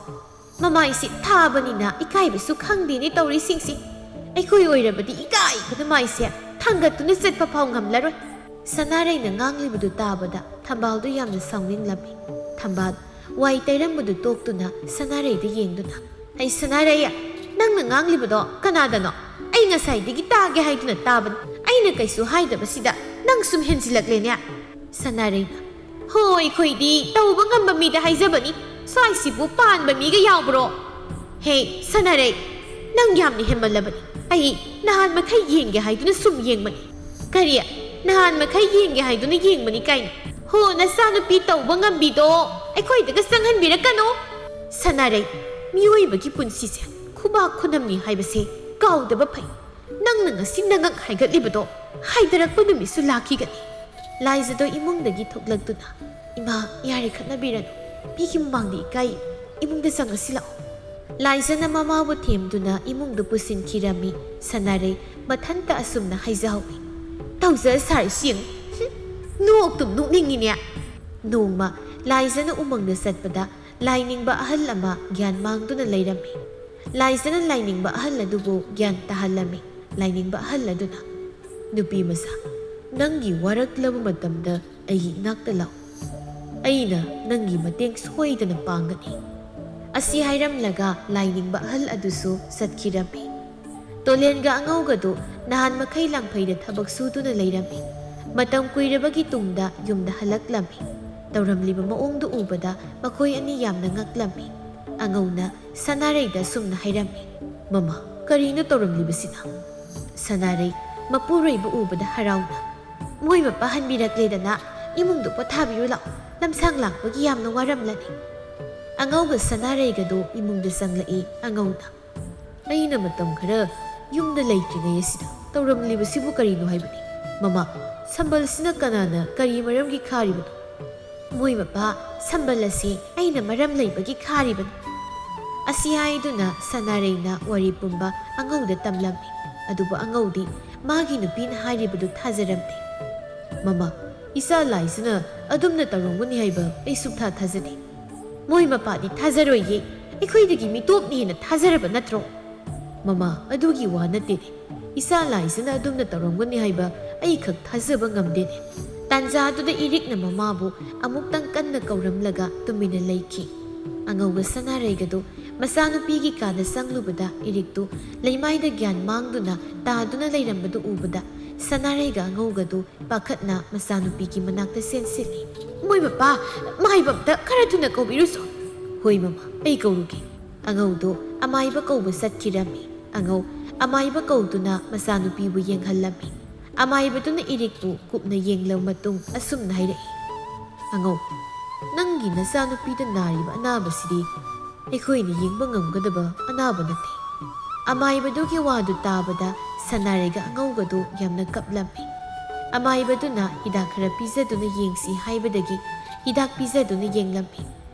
ꯃꯃꯥꯏꯁꯤ ꯊꯥꯕꯅꯤꯅ ꯏꯀꯥꯏꯕꯁꯨ ꯈꯪꯗꯦꯅꯦ ꯇꯧꯔꯤꯁꯤꯡꯁꯤ꯫ ꯑꯩꯈꯣꯏ ꯑꯣꯏꯔꯕꯗꯤ ꯏꯀꯥꯏꯕꯅ ꯃꯥꯏꯁꯦ ꯊꯥꯡꯒꯠꯇꯨꯅ ꯆꯠꯄ ꯐꯥꯎ ꯉꯝꯂꯔꯣꯏ"꯫ ꯁꯅꯥꯔꯩꯅ ꯉꯥꯡꯂꯤꯕꯗꯨ ꯇꯥꯕꯗ ꯊꯝꯕꯥꯜꯗꯨ ꯌꯥꯝꯅ ꯁꯥꯎꯅꯤꯡꯂꯝꯃꯤ꯫ ꯊꯝꯕꯥꯜ ꯋꯥꯏ ꯇꯩꯔꯝꯕꯗꯨ ꯇꯣꯛꯇꯨꯅ ꯁꯅꯥꯔꯩꯗ ꯌꯦꯡꯗꯨꯅ, "ꯑꯩ ꯁꯅꯥꯔꯩ, ꯅꯪꯅ ꯉꯥꯡꯂꯤꯕꯗꯣ ꯀꯅꯥꯗꯅꯣ? ꯑꯩ ꯉꯁꯥꯏꯗꯒꯤ ꯇꯥꯒꯦ ꯍꯥꯏꯗꯨꯅ ꯇꯥꯕꯅꯤ꯫ ꯑꯩꯅ ꯀꯩꯁꯨ ꯍꯥꯏꯗꯕꯁꯤꯗ ꯅꯪ ꯁꯨꯝ ꯍꯦꯟꯖꯤꯜꯂꯛꯂꯦꯅꯦ"꯫ ꯁꯅꯥꯔꯩꯅ, "ꯍꯣ, ꯑꯩꯈꯣꯏꯗꯤ ꯇꯧꯕ ꯉꯝꯕ ꯃꯤꯗ ꯍꯥꯏꯖꯕꯅꯤ꯫ ꯁ꯭ꯋꯥꯏꯁꯤꯕꯨ ꯄꯥꯟꯕ ꯃꯤꯒ ꯌꯥꯎꯕ꯭ꯔꯣ? ꯍꯦ, ꯁꯅꯥꯔꯩ, ꯅꯪ ꯌꯥꯝꯅ ꯍꯦꯟꯃꯜꯂꯕꯅꯤ꯫ ꯑꯩ ꯅꯍꯥꯟ ꯃꯈꯩ ꯌꯦꯡꯒꯦ ꯍꯥꯏꯗꯨꯅ ꯁꯨꯝ ꯌꯦꯡꯕꯅꯤ"꯫ "ꯀꯔꯤ? ꯅꯍꯥꯟ ꯃꯈꯩ ꯌꯦꯡꯒꯦ ꯍꯥꯏꯗꯨꯅ ꯌꯦꯡꯕꯅꯤ ꯀꯥꯏꯅ? ꯍꯣ, ꯅꯆꯥꯅꯨꯄꯤ ꯇꯧꯕ ꯉꯝꯕꯤꯗꯣ ꯑꯩꯈꯣꯏꯗꯒ ꯆꯪꯍꯟꯕꯤꯔꯛꯀꯅꯨ"꯫ ꯁꯅꯥꯔꯩ, ꯃꯤꯑꯣꯏꯕꯒꯤ ꯄꯨꯟꯁꯤꯁꯦ ꯈꯨꯕꯥꯛ ꯈꯨꯅꯝꯅꯤ ꯍꯥꯏꯕꯁꯦ ꯀꯥꯎꯗꯕ ꯐꯩ꯫ ꯅꯪꯅ ꯉꯁꯤ ꯅꯉꯛ ꯍꯥꯏꯒꯠꯂꯤꯕꯗꯣ ꯍꯥꯏꯗꯔꯛꯄ ꯅꯨꯃꯤꯠꯁꯨ ꯂꯥꯛꯈꯤꯒꯅꯤ꯫ ꯂꯥꯏꯖꯗꯣ ꯏꯃꯨꯡꯗꯒꯤ ꯊꯣꯛꯂꯛꯇꯨꯅ, "ꯏꯃꯥ, ꯌꯥꯔꯦ ꯈꯠꯅꯕꯤꯔꯅꯨ꯫ ꯃꯤꯒꯤ ꯃꯃꯥꯡꯗ ꯏꯀꯥꯏ꯫ ꯏꯃꯨꯡꯗ ꯆꯪꯉꯁꯤ ꯂꯥꯛꯑꯣ"꯫ ꯂꯥꯏꯖꯅ ꯃꯃꯥꯕꯨ ꯊꯦꯝꯗꯨꯅ ꯏꯃꯨꯡꯗ ꯄꯨꯁꯤꯟꯈꯤꯔꯝꯃꯤ꯫ ꯁꯅꯥꯔꯩ ꯃꯊꯟꯇ ꯑꯁꯨꯝꯅ ꯍꯥꯏꯖꯍꯧꯏ, "ꯇꯧꯖ ꯁꯥꯔꯤꯁꯤ ꯌꯦꯡꯉꯨ꯫ ꯍꯨꯝ, ꯅꯣꯛꯇꯨꯝ ꯅꯣꯛꯅꯤꯡꯉꯤꯅꯦ"꯫ ꯅꯣꯡꯃ ꯂꯥꯏꯖꯅ ꯎꯃꯪꯗ ꯆꯠꯄꯗ ꯂꯥꯏꯅꯤꯡꯕ ꯑꯍꯜ ꯑꯃ ꯒ꯭ꯌꯥꯟ ꯃꯥꯡꯗꯨꯅ ꯂꯩꯔꯝꯃꯤ꯫ ꯂꯥꯏꯖꯅ ꯂꯥꯏꯅꯤꯡꯕ ꯑꯍꯜ ꯑꯗꯨꯕꯨ ꯒ꯭ꯌꯥꯟ ꯇꯥꯍꯜꯂꯝꯃꯤ꯫ ꯂꯥꯏꯅꯤꯡꯕ ꯑꯍꯜ ꯑꯗꯨꯅ, "ꯅꯨꯄꯤ ꯃꯆꯥ, ꯅꯪꯒꯤ ꯋꯥꯔꯛꯂꯕ ꯃꯇꯝꯗ ꯑꯩꯒꯤ ꯏꯅꯥꯛꯇ ꯂꯥꯛꯎ꯫ ꯑꯩꯅ ꯅꯪꯒꯤ ꯃꯇꯦꯡ ꯁꯣꯏꯗꯅ ꯄꯥꯡꯒꯅꯤ"꯫ ꯑꯁꯤ ꯍꯥꯏꯔꯝꯂꯒ ꯂꯥꯏꯅꯤꯡꯕ ꯑꯍꯜ ꯑꯗꯨꯁꯨ ꯆꯠꯈꯤꯔꯝꯃꯤ꯫ ꯇꯣꯂꯦꯟꯒ ꯑꯉꯧꯒꯗꯨ ꯅꯍꯥꯟ ꯃꯈꯩ ꯂꯥꯡꯐꯩꯗ ꯊꯕꯛ ꯁꯨꯗꯨꯅ ꯂꯩꯔꯝꯃꯤ꯫ ꯃꯇꯝ ꯀꯨꯏꯔꯕꯒꯤ ꯇꯨꯡꯗ ꯌꯨꯝꯗ ꯍꯜꯂꯛꯂꯝꯃꯤ꯫ ꯇꯧꯔꯝꯂꯤꯕ ꯃꯑꯣꯡꯗꯨ ꯎꯕꯗ ꯃꯈꯣꯏ ꯑꯅꯤ ꯌꯥꯝꯅ ꯉꯛꯂꯝꯃꯤ꯫ ꯑꯉꯧꯅ ꯁꯅꯥꯔꯩꯗ ꯁꯨꯝꯅ ꯍꯥꯏꯔꯝꯃꯤ, "ꯃꯃꯥ, ꯀꯔꯤꯅꯣ ꯇꯧꯔꯝꯂꯤꯕꯁꯤꯅ? ꯁꯅꯥꯔꯩ ꯃꯄꯨꯔꯣꯏꯕ ꯎꯕꯗ ꯍꯔꯥꯎꯅ, "ꯃꯣꯏ ꯃꯄꯥ ꯍꯟꯕꯤꯔꯛꯂꯦꯗꯅ, ꯏꯃꯨꯡꯗ ꯄꯣꯊꯥꯕꯤꯔꯨ ꯂꯥꯛꯑꯣ, ꯂꯝꯁꯥꯡ ꯂꯥꯛꯄꯒꯤ ꯌꯥꯝꯅ ꯋꯥꯔꯝꯂꯅꯤ꯫" ꯑꯉꯧꯒ ꯁꯅꯥꯔꯩꯒꯗꯣ ꯏꯃꯨꯡꯗ ꯆꯪꯂꯛꯏ꯫ ꯑꯉꯧꯅ, "ꯑꯩꯅ ꯃꯇꯝ ꯈꯔ ꯌꯨꯝꯗ ꯂꯩꯇ꯭ꯔꯤꯉꯩ ꯑꯁꯤꯗ ꯇꯧꯔꯝꯂꯤꯕꯁꯤꯕꯨ ꯀꯔꯤꯅꯣ ꯍꯥꯏꯕꯅꯤ? ꯃꯃꯥ, ꯁꯝꯕꯜꯁꯤꯅ ꯀꯅꯥꯅ ꯀꯔꯤ ꯃꯔꯝꯒꯤ ꯈꯥꯔꯤꯕꯅꯣ?" "ꯃꯣꯏ ꯃꯄꯥ, ꯁꯝꯕꯜ ꯑꯁꯤ ꯑꯩꯅ ꯃꯔꯝ ꯂꯩꯕꯒꯤ ꯈꯥꯔꯤꯕꯅꯤ꯫" ꯑꯁꯤ ꯍꯥꯏꯗꯨꯅ ꯁꯅꯥꯔꯩꯅ ꯋꯥꯔꯤ ꯄꯨꯝꯕ ꯑꯉꯧꯗ ꯇꯝꯂꯝꯃꯤ꯫ ꯑꯗꯨꯕꯨ ꯑꯉꯧꯗꯤ ꯃꯥꯒꯤ ꯅꯨꯄꯤꯅ ꯍꯥꯏꯔꯤꯕꯗꯨ ꯊꯥꯖꯔꯝꯗꯦ꯫ "ꯃꯃꯥ, ꯏꯆꯥ ꯂꯥꯏꯖꯅ ꯑꯗꯨꯝꯅ ꯇꯧꯔꯝꯒꯅꯤ ꯍꯥꯏꯕ ꯑꯩ ꯁꯨꯛꯊꯥ ꯊꯥꯖꯗꯦ꯫ ꯃꯣꯏ ꯃꯄꯥꯗꯤ ꯊꯥꯖꯔꯣꯏꯌꯦ, ꯑꯩꯈꯣꯏꯗꯒꯤ ꯃꯤꯇꯣꯞꯅ ꯍꯦꯟꯅ ꯊꯥꯖꯔꯕ ꯅꯠꯇ꯭ꯔꯣ?" "ꯃꯃꯥ, ꯑꯗꯨꯒꯤ ꯋꯥ ꯅꯠꯇꯦꯅꯦ꯫ ꯏꯆꯥ ꯂꯥꯏꯖꯅ ꯑꯗꯨꯝꯅ ꯇꯧꯔꯝꯒꯅꯤ ꯍꯥꯏꯕ ꯑꯩꯈꯛ ꯊꯥꯖꯕ ꯉꯝꯗꯦꯅꯦ꯫" ꯇꯥꯟꯖꯥꯗꯨꯗ ꯏꯔꯤꯛꯅ ꯃꯃꯥꯕꯨ ꯑꯃꯨꯛꯇꯪ ꯀꯟꯅ ꯀꯧꯔꯝꯂꯒ ꯇꯨꯃꯤꯟꯅ ꯂꯩꯈꯤ꯫ ꯑꯉꯧꯕ ꯁꯅꯥꯔꯩꯒꯗꯨ ꯃꯆꯥꯅꯨꯄꯤꯒꯤ ꯀꯥꯗ ꯆꯪꯂꯨꯕꯗ ꯏꯔꯤꯛꯇꯨ ꯂꯩꯃꯥꯏꯗ ꯒ꯭ꯌꯥꯟ ꯃꯥꯡꯗꯨꯅ ꯇꯥꯗꯨꯅ ꯂꯩꯔꯝꯕꯗꯨ ꯎꯕꯗ ꯁꯅꯥꯔꯩꯒ ꯑꯉꯧꯒꯗꯨ ꯄꯥꯈꯠꯅ ꯃꯆꯥꯅꯨꯄꯤꯒꯤ ꯃꯅꯥꯛꯇ ꯆꯦꯟꯁꯤꯜꯂꯤ꯫ "ꯃꯣꯏ ꯃꯄꯥ, ꯃꯥꯏꯕ ꯑꯝꯇ ꯈꯔ ꯊꯨꯅ ꯀꯧꯕꯤꯔꯨꯆꯣ꯫" "ꯍꯣꯏ ꯃꯃꯥ, ꯑꯩ ꯀꯧꯔꯨꯒꯦ꯫" ꯑꯉꯧꯗꯨ ꯑꯃꯥꯏꯕ ꯀꯧꯕ ꯆꯠꯈꯤꯔꯝꯃꯤ꯫ ꯑꯉꯧ ꯑꯃꯥꯏꯕ ꯀꯧꯗꯨꯅ ꯃꯆꯥꯅꯨꯄꯤꯕꯨ ꯌꯦꯡꯍꯜꯂꯝꯃꯤ꯫ ꯑꯃꯥꯏꯕꯗꯨꯅ ꯏꯔꯤꯛꯄꯨ ꯀꯨꯞꯅ ꯌꯦꯡꯂꯕ ꯃꯇꯨꯡ ꯑꯁꯨꯝꯅ ꯍꯥꯏꯔꯛꯏ, "ꯑꯉꯧ, ꯅꯪꯒꯤ ꯅꯆꯥꯅꯨꯄꯤꯗ ꯅꯥꯔꯤꯕ ꯑꯅꯥꯕꯁꯤꯗꯤ ꯑꯩꯈꯣꯏꯅ ꯌꯦꯡꯕ ꯉꯝꯒꯗꯕ ꯑꯅꯥꯕ ꯅꯠꯇꯦ꯫" ꯑꯃꯥꯏꯕꯗꯨꯒꯤ ꯋꯥꯗꯨ ꯇꯥꯕꯗ ꯁꯅꯥꯔꯩꯒ ꯑꯉꯧꯒꯗꯨ ꯌꯥꯝꯅ ꯀꯞꯂꯝꯃꯤ꯫ ꯑꯃꯥꯏꯕꯗꯨꯅ ꯍꯤꯗꯥꯛ ꯈꯔ ꯄꯤꯖꯗꯨꯅ ꯌꯦꯡꯁꯤ ꯍꯥꯏꯕꯗꯒꯤ ꯍꯤꯗꯥꯛ ꯄꯤꯖꯗꯨꯅ ꯌꯦꯡꯂꯝꯃꯤ꯫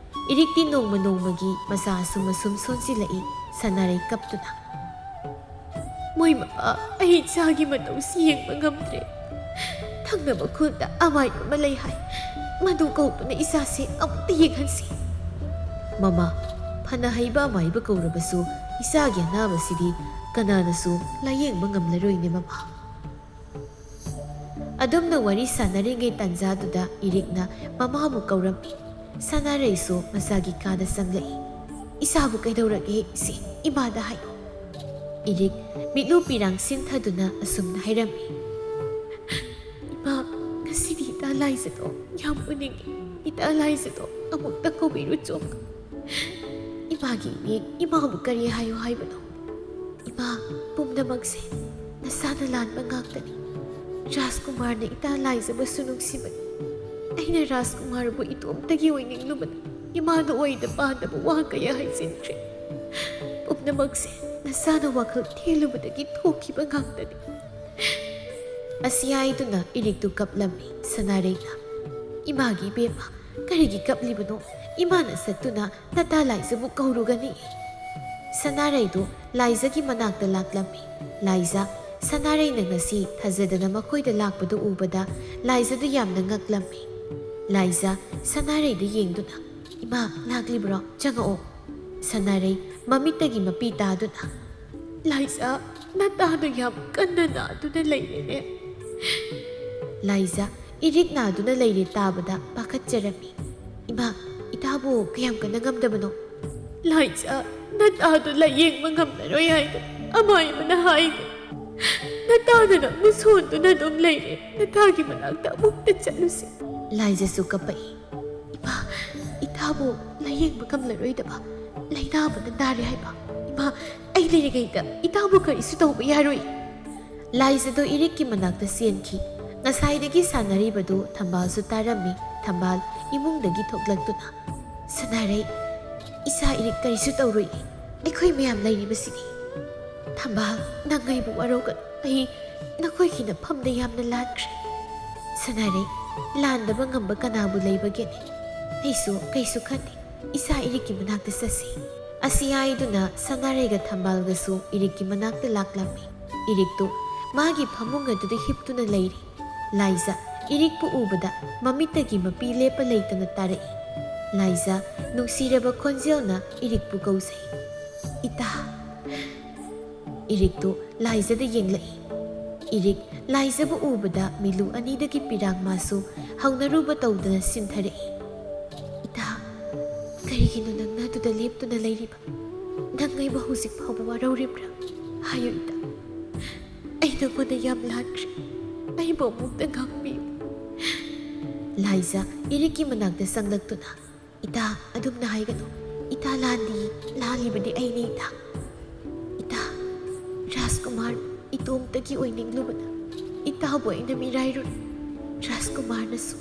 ꯏꯔꯤꯛꯇꯤ ꯅꯣꯡꯃ ꯅꯣꯡꯃꯒꯤ ꯃꯁꯥ ꯑꯁꯨꯝ ꯑꯁꯨꯝ ꯁꯣꯟꯖꯤꯜꯂꯛꯏ꯫ ꯁꯅꯥꯔꯩ ꯀꯞꯇꯨꯅ, "ꯃꯣꯏ ꯃꯄꯥ, ꯑꯩ ꯏꯆꯥꯒꯤ ꯃꯇꯧꯁꯤ ꯌꯦꯡꯕ ꯉꯝꯗ꯭ꯔꯦ꯫ ꯊꯪꯅꯕ ꯈꯨꯜꯗ ꯑꯃꯥꯏꯕ ꯑꯃ ꯂꯩ ꯍꯥꯏ꯫ ꯃꯗꯨ ꯀꯧꯗꯨꯅ ꯏꯆꯥꯁꯦ ꯑꯃꯨꯛꯇ ꯌꯦꯡꯍꯟꯁꯤ꯫" "ꯃꯃꯥ, ꯐꯅ ꯍꯩꯕ ꯑꯃꯥꯏꯕ ꯀꯧꯔꯕꯁꯨ ꯏꯆꯥꯒꯤ ꯑꯅꯥꯕꯁꯤꯗꯤ ꯀꯅꯥꯅꯁꯨ ꯂꯥꯌꯦꯡꯕ ꯉꯝꯂꯔꯣꯏꯅꯦ ꯃꯃꯥ꯫" ꯑꯗꯨꯝꯅ ꯋꯥꯔꯤ ꯁꯥꯟꯅꯔꯤꯉꯩ ꯇꯥꯟꯖꯥꯗꯨꯗ ꯏꯔꯤꯛꯅ ꯃꯃꯥꯕꯨ ꯀꯧꯔꯝꯃꯤ꯫ ꯁꯅꯥꯔꯩꯁꯨ ꯃꯆꯥꯒꯤ ꯀꯥꯗ ꯆꯪꯂꯛꯏ꯫ "ꯏꯆꯥꯕꯨ ꯀꯩꯗꯧꯔꯒꯦ ꯏꯆꯦ? ꯏꯃꯥꯗ ꯍꯥꯏꯌꯨ꯫" ꯏꯔꯤꯛ ꯃꯤꯠꯂꯨ ꯄꯤꯔꯥꯡ ꯁꯤꯟꯊꯗꯨꯅ ꯑꯁꯨꯝꯅ ꯍꯥꯏꯔꯝꯃꯤ, "ꯏꯃꯥ, ꯉꯁꯤꯗꯤ ꯏꯇꯥ ꯂꯥꯏꯖꯗꯣ ꯌꯥꯝ ꯎꯅꯤꯡꯉꯤ꯫ ꯏꯇꯥ ꯂꯥꯏꯖꯗꯣ ꯑꯃꯨꯛꯇ ꯀꯧꯕꯤꯔꯨꯆꯣ꯫ ꯏꯃꯥꯒꯤ ꯏꯃꯦꯡ ꯏꯃꯥꯕꯨ ꯀꯔꯤ ꯍꯥꯏꯌꯨ ꯍꯥꯏꯕꯅꯣ?" "ꯏꯃꯥ, ꯄꯨꯝꯅꯃꯛꯁꯦ ꯅꯁꯥꯅ ꯂꯥꯟꯕ ꯉꯥꯛꯇꯅꯤ꯫ ꯔꯥꯖꯀꯨꯃꯥꯔꯅ ꯏꯇꯥ ꯂꯥꯏꯖꯕꯁꯨ ꯅꯨꯡꯁꯤꯕꯅꯤ꯫ ꯑꯩꯅ ꯔꯥꯖꯀꯨꯃꯥꯔꯕꯨ ꯏꯇꯣꯝꯇꯒꯤ ꯑꯣꯏꯅꯤꯡꯂꯨꯕꯅ ꯏꯃꯥꯗ ꯑꯣꯏꯗ ꯄꯥꯗꯕ ꯋꯥ ꯀꯌꯥ ꯍꯥꯏꯖꯤꯟꯈ꯭ꯔꯦ꯫ ꯄꯨꯝꯅꯃꯛꯁꯦ ꯅꯁꯥꯅ ꯋꯥꯈꯜ ꯊꯦꯜꯂꯨꯕꯗꯒꯤ ꯊꯣꯛꯈꯤꯕ ꯉꯥꯛꯇꯅꯤ꯫" ꯑꯁꯤ ꯍꯥꯏꯗꯨꯅ ꯏꯔꯤꯛꯇꯨ ꯀꯞꯂꯝꯃꯤ꯫ ꯁꯅꯥꯔꯩꯅ, "ꯏꯃꯥꯒꯤ ꯏꯕꯦꯝꯃ, ꯀꯔꯤꯒꯤ ꯀꯞꯂꯤꯕꯅꯣ? ꯏꯃꯥꯅ ꯁꯠꯇꯨꯅ ꯅꯇꯥ ꯂꯥꯏꯖꯕꯨ ꯀꯧꯔꯨꯒꯅꯤ꯫" ꯁꯅꯥꯔꯩꯗꯨ ꯂꯥꯏꯖꯒꯤ ꯃꯅꯥꯛꯇ ꯂꯥꯛꯂꯝꯃꯤ꯫ ꯂꯥꯏꯖ, ꯁꯅꯥꯔꯩꯅ ꯉꯁꯤ ꯊꯥꯖꯗꯅ ꯃꯈꯣꯏꯗ ꯂꯥꯛꯄꯗꯨ ꯎꯕꯗ ꯂꯥꯏꯖꯗꯨ ꯌꯥꯝꯅ ꯉꯛꯂꯝꯃꯤ꯫ ꯂꯥꯏꯖ ꯁꯅꯥꯔꯩꯗ ꯌꯦꯡꯗꯨꯅ, "ꯏꯃꯥ, ꯂꯥꯛꯂꯤꯕ꯭ꯔꯣ? ꯆꯪꯉꯛꯑꯣ꯫" ꯁꯅꯥꯔꯩ ꯃꯃꯤꯠꯇꯒꯤ ꯃꯄꯤ ꯇꯥꯗꯨꯅ, "ꯂꯥꯏꯖ, ꯅꯇꯥꯗꯨ ꯌꯥꯝ ꯀꯟꯅ ꯅꯥꯗꯨꯅ ꯂꯩꯔꯦꯅꯦ꯫" ꯂꯥꯏꯖ ꯏꯔꯤꯛ ꯅꯥꯗꯨꯅ ꯂꯩꯔꯦ ꯇꯥꯕꯗ ꯄꯥꯈꯠꯆꯔꯝꯃꯤ꯫ "ꯏꯃꯥ, ꯏꯇꯥꯕꯨ ꯀꯌꯥꯝ ꯀꯟꯅ ꯉꯝꯗꯕꯅꯣ?" "ꯂꯥꯏꯖ, ꯅꯇꯥꯗꯨ ꯂꯥꯌꯦꯡꯕ ꯉꯝꯂꯔꯣꯏ ꯍꯥꯏꯗꯅ ꯑꯃꯥꯏꯕꯅ ꯍꯥꯏꯔꯦ꯫ ꯅꯇꯥꯅ ꯅꯪꯕꯨ ꯁꯣꯟꯗꯨꯅ ꯑꯗꯨꯝ ꯂꯩꯔꯦ꯫ ꯅꯇꯥꯒꯤ ꯃꯅꯥꯛꯇ ꯑꯃꯨꯛꯇ ꯆꯠꯂꯨꯁꯤ꯫" ꯂꯥꯏꯖꯁꯨ ꯀꯞꯄꯛꯏ꯫ "ꯏꯃꯥ, ꯏꯇꯥꯕꯨ ꯂꯥꯌꯦꯡꯕ ꯉꯝꯂꯔꯣꯏꯗꯕ ꯂꯥꯏꯅꯥ ꯑꯃꯅ ꯅꯥꯔꯦ ꯍꯥꯏꯕ꯫ ꯏꯃꯥ, ꯑꯩ ꯂꯩꯔꯤꯉꯩꯗ ꯏꯇꯥꯕꯨ ꯀꯔꯤꯁꯨ ꯇꯧꯕ ꯌꯥꯔꯣꯏ꯫" ꯂꯥꯏꯖꯗꯣ ꯏꯔꯤꯛꯀꯤ ꯃꯅꯥꯛꯇ ꯆꯦꯟꯈꯤ꯫ ꯉꯁꯥꯏꯗꯒꯤ ꯁꯥꯟꯅꯔꯤꯕꯗꯨ ꯊꯝꯕꯥꯜꯁꯨ ꯇꯥꯔꯝꯃꯤ꯫ ꯊꯝꯕꯥꯜ ꯏꯃꯨꯡꯗꯒꯤ ꯊꯣꯛꯂꯛꯇꯨꯅ, "ꯁꯅꯥꯔꯩ, ꯏꯆꯥ ꯏꯔꯤꯛ ꯀꯔꯤꯁꯨ ꯇꯧꯔꯣꯏ꯫ ꯑꯩꯈꯣꯏ ꯃꯌꯥꯝ ꯂꯩꯔꯤꯕꯁꯤꯗꯤ꯫" "ꯊꯝꯕꯥꯜ, ꯅꯪ ꯑꯩꯕꯨ ꯋꯥꯔꯧꯒꯅꯨ꯫ ꯑꯩ ꯅꯈꯣꯏꯒꯤ ꯅꯐꯝꯗ ꯌꯥꯝꯅ ꯂꯥꯟꯈ꯭ꯔꯦ꯫" "ꯁꯅꯥꯔꯩ, ꯂꯥꯟꯗꯕ ꯉꯝꯕ ꯀꯅꯥꯕꯨ ꯂꯩꯕꯒꯦꯅꯦ? ꯑꯩꯁꯨ ꯀꯩꯁꯨ ꯈꯟꯗꯦ꯫ ꯏꯆꯥ ꯏꯔꯤꯛꯀꯤ ꯃꯅꯥꯛꯇ ꯆꯠꯁꯤ꯫" ꯑꯁꯤ ꯍꯥꯏꯗꯨꯅ ꯁꯅꯥꯔꯩꯒ ꯊꯝꯕꯥꯜꯒꯁꯨ ꯏꯔꯤꯛꯀꯤ ꯃꯅꯥꯛꯇ ꯂꯥꯛꯂꯝꯃꯤ꯫ ꯏꯔꯤꯛꯇꯨ ꯃꯥꯒꯤ ꯐꯃꯨꯡ ꯑꯗꯨꯗ ꯍꯤꯞꯇꯨꯅ ꯂꯩꯔꯤ꯫ ꯂꯥꯏꯖ ꯏꯔꯤꯛꯄꯨ ꯎꯕꯗ ꯃꯃꯤꯠꯇꯒꯤ ꯃꯄꯤ ꯂꯦꯞꯄ ꯂꯩꯇꯅ ꯇꯥꯔꯛꯏ꯫ ꯂꯥꯏꯖ ꯅꯨꯡꯁꯤꯔꯕ ꯈꯣꯟꯖꯦꯜꯅ ꯏꯔꯤꯛꯄꯨ ꯀꯧꯖꯩ, "ꯏꯇꯥ꯫" ꯏꯔꯤꯛꯇꯨ ꯂꯥꯏꯖꯗ ꯌꯦꯡꯂꯛꯏ꯫ ꯏꯔꯤꯛ ꯂꯥꯏꯖꯕꯨ ꯎꯕꯗ ꯃꯤꯂꯨ ꯑꯅꯤꯗꯒꯤ ꯄꯤꯔꯥꯡ ꯃꯥꯁꯨ ꯍꯧꯅꯔꯨꯕ ꯇꯧꯗꯅ ꯁꯤꯟꯊꯔꯛꯏ꯫ "ꯏꯇꯥ, ꯀꯔꯤꯒꯤꯅꯣ ꯅꯪꯅ ꯑꯗꯨꯗ ꯂꯦꯞꯇꯨꯅ ꯂꯩꯔꯤꯕ? ꯅꯪ ꯑꯩꯕꯨ ꯍꯧꯖꯤꯛ ꯐꯥꯎꯕ ꯋꯥꯔꯧꯔꯤꯕ꯭ꯔꯥ? ꯍꯥꯏꯌꯨ ꯏꯇꯥ꯫ ꯑꯩ ꯅꯪꯉꯣꯟꯗ ꯌꯥꯝ ꯂꯥꯟꯈ꯭ꯔꯦ꯫ ꯑꯩꯕꯨ ꯑꯃꯨꯛꯇ ꯉꯥꯛꯄꯤꯌꯨ꯫" ꯂꯥꯏꯖ ꯏꯔꯤꯛꯀꯤ ꯃꯅꯥꯛꯇ ꯆꯪꯂꯛꯇꯨꯅ, "ꯏꯇꯥ, ꯑꯗꯨꯝꯅ ꯍꯥꯏꯒꯅꯨ꯫ ꯏꯇꯥ ꯂꯥꯟꯗꯤ, ꯂꯥꯜꯂꯤꯕꯗꯤ ꯑꯩꯅꯤ ꯏꯇꯥ꯫ ꯏꯇꯥ, ꯏꯇꯣꯝꯇꯒꯤ ꯑꯣꯏꯅꯤꯡꯂꯨꯕꯅ ꯏꯇꯥꯕꯨ ꯑꯩꯅ ꯃꯤꯔꯥꯏꯔꯨꯔꯦ꯫ ꯔꯥꯖꯀꯨꯃꯥꯔꯅꯁꯨ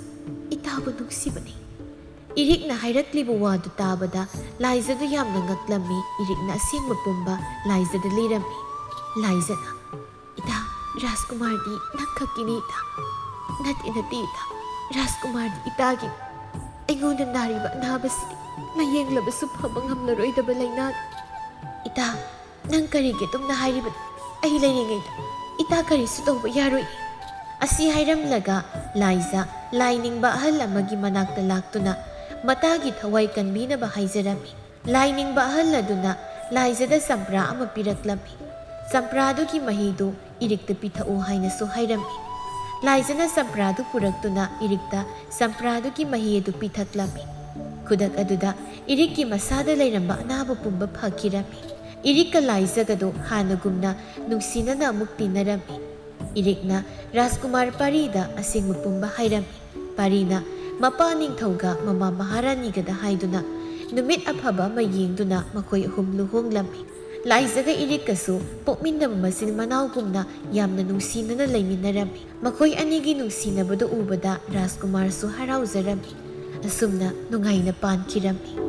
ꯏꯇꯥꯕꯨ ꯅꯨꯡꯁꯤꯕꯅꯤ꯫ ꯏꯔꯤꯛꯅ ꯍꯥꯏꯔꯛꯂꯤꯕ ꯋꯥꯗꯨ ꯇꯥꯕꯗ ꯂꯥꯏꯖꯗꯨ ꯌꯥꯝꯅ ꯉꯛꯂꯝꯃꯤ꯫ ꯏꯔꯤꯛꯅ ꯑꯁꯦꯡꯕ ꯄꯨꯝꯕ ꯂꯥꯏꯖꯗ ꯂꯤꯔꯝꯃꯤ꯫ ꯂꯥꯏꯖꯅ, "ꯏꯇꯥ, ꯔꯥꯖꯀꯨꯃꯥꯔꯗꯤ ꯅꯪꯈꯛꯀꯤꯅꯤ ꯏꯇꯥ꯫ ꯅꯠꯇꯦ, ꯅꯠꯇꯦ ꯏꯇꯥ, ꯔꯥꯖꯀꯨꯃꯥꯔꯗꯤ ꯏꯇꯥꯒꯤꯅꯤ꯫ ꯑꯩꯉꯣꯟꯗ ꯅꯥꯔꯤꯕ ꯑꯅꯥꯕꯁꯤꯗꯤ ꯂꯥꯌꯦꯡꯂꯕꯁꯨ ꯐꯕ ꯉꯝꯂꯔꯣꯏꯗꯕ ꯂꯥꯏꯅꯥꯅꯤ꯫ ꯏꯇꯥ, ꯅꯪ ꯀꯔꯤꯒꯤ ꯑꯗꯨꯝꯅ ꯍꯥꯏꯔꯤꯕꯅꯣ? ꯑꯩ ꯂꯩꯔꯤꯉꯩꯗ ꯏꯇꯥ ꯀꯔꯤꯁꯨ ꯇꯧꯕ ꯌꯥꯔꯣꯏ꯫" ꯑꯁꯤ ꯍꯥꯏꯔꯝꯂꯒ ꯂꯥꯏꯖ ꯂꯥꯏꯅꯤꯡꯕ ꯑꯍꯜ ꯑꯃꯒꯤ ꯃꯅꯥꯛꯇ ꯂꯥꯛꯇꯨꯅ ꯃꯇꯥꯒꯤ ꯊꯋꯥꯏ ꯀꯟꯕꯤꯅꯕ ꯍꯥꯏꯖꯔꯝꯃꯤ꯫ ꯂꯥꯏꯅꯤꯡꯕ ꯑꯍꯜ ꯑꯗꯨꯅ ꯂꯥꯏꯖꯗ ꯆꯝꯄ꯭ꯔꯥ ꯑꯃ ꯄꯤꯔꯛꯂꯝꯃꯤ꯫ ꯆꯝꯄ꯭ꯔꯥꯗꯨꯒꯤ ꯃꯍꯤꯗꯨ ꯏꯔꯤꯛꯇ ꯄꯤꯊꯛꯎ ꯍꯥꯏꯅꯁꯨ ꯍꯥꯏꯔꯝꯃꯤ꯫ ꯂꯥꯏꯖꯅ ꯆꯝꯄ꯭ꯔꯥꯗꯨ ꯄꯨꯔꯛꯇꯨꯅ ꯏꯔꯤꯛꯇ ꯆꯝꯄ꯭ꯔꯥꯗꯨꯒꯤ ꯃꯍꯤ ꯑꯗꯨ ꯄꯤꯊꯛꯂꯝꯃꯤ꯫ ꯈꯨꯗꯛ ꯑꯗꯨꯗ ꯏꯔꯤꯛꯀꯤ ꯃꯁꯥꯗ ꯂꯩꯔꯝꯕ ꯑꯅꯥꯕ ꯄꯨꯝꯕ ꯐꯈꯤꯔꯝꯃꯤ꯫ ꯏꯔꯤꯛꯀ ꯂꯥꯏꯖꯒꯗꯨ ꯍꯥꯟꯅꯒꯨꯝꯅ ꯅꯨꯡꯁꯤꯅꯅ ꯑꯃꯨꯛ ꯇꯤꯟꯅꯔꯝꯃꯤ꯫ ꯏꯔꯤꯛꯅ ꯔꯥꯖꯀꯨꯃꯥꯔ ꯄꯥꯔꯤꯗ ꯑꯁꯦꯡꯕ ꯄꯨꯝꯕ ꯍꯥꯏꯔꯝꯃꯤ꯫ ꯄꯥꯔꯤꯅ ꯃꯄꯥ ꯅꯤꯡꯊꯧꯒ ꯃꯃꯥ ꯃꯍꯥꯔꯥꯅꯤꯒꯗ ꯍꯥꯏꯗꯨꯅ ꯅꯨꯃꯤꯠ ꯑꯐꯕ ꯑꯃ ꯌꯦꯡꯗꯨꯅ ꯃꯈꯣꯏ ꯑꯍꯨꯝ ꯂꯨꯍꯣꯡꯂꯝꯃꯤ꯫ ꯂꯥꯏꯖꯒ ꯏꯔꯤꯛꯀꯁꯨ ꯄꯣꯛꯃꯤꯟꯅꯕ ꯃꯆꯤꯟ ꯃꯅꯥꯎꯒꯨꯝꯅ ꯌꯥꯝꯅ ꯅꯨꯡꯁꯤꯅꯅ ꯂꯩꯃꯤꯟꯅꯔꯝꯃꯤ꯫ ꯃꯈꯣꯏ ꯑꯅꯤꯒꯤ ꯅꯨꯡꯁꯤꯅꯕꯗꯨ ꯎꯕꯗ ꯔꯥꯖꯀꯨꯃꯥꯔꯁꯨ ꯍꯔꯥꯎꯖꯔꯝꯃꯤ꯫ ꯑꯁꯨꯝꯅ ꯅꯨꯡꯉꯥꯏꯅ ꯄꯥꯟꯈꯤꯔꯝꯃꯤ꯫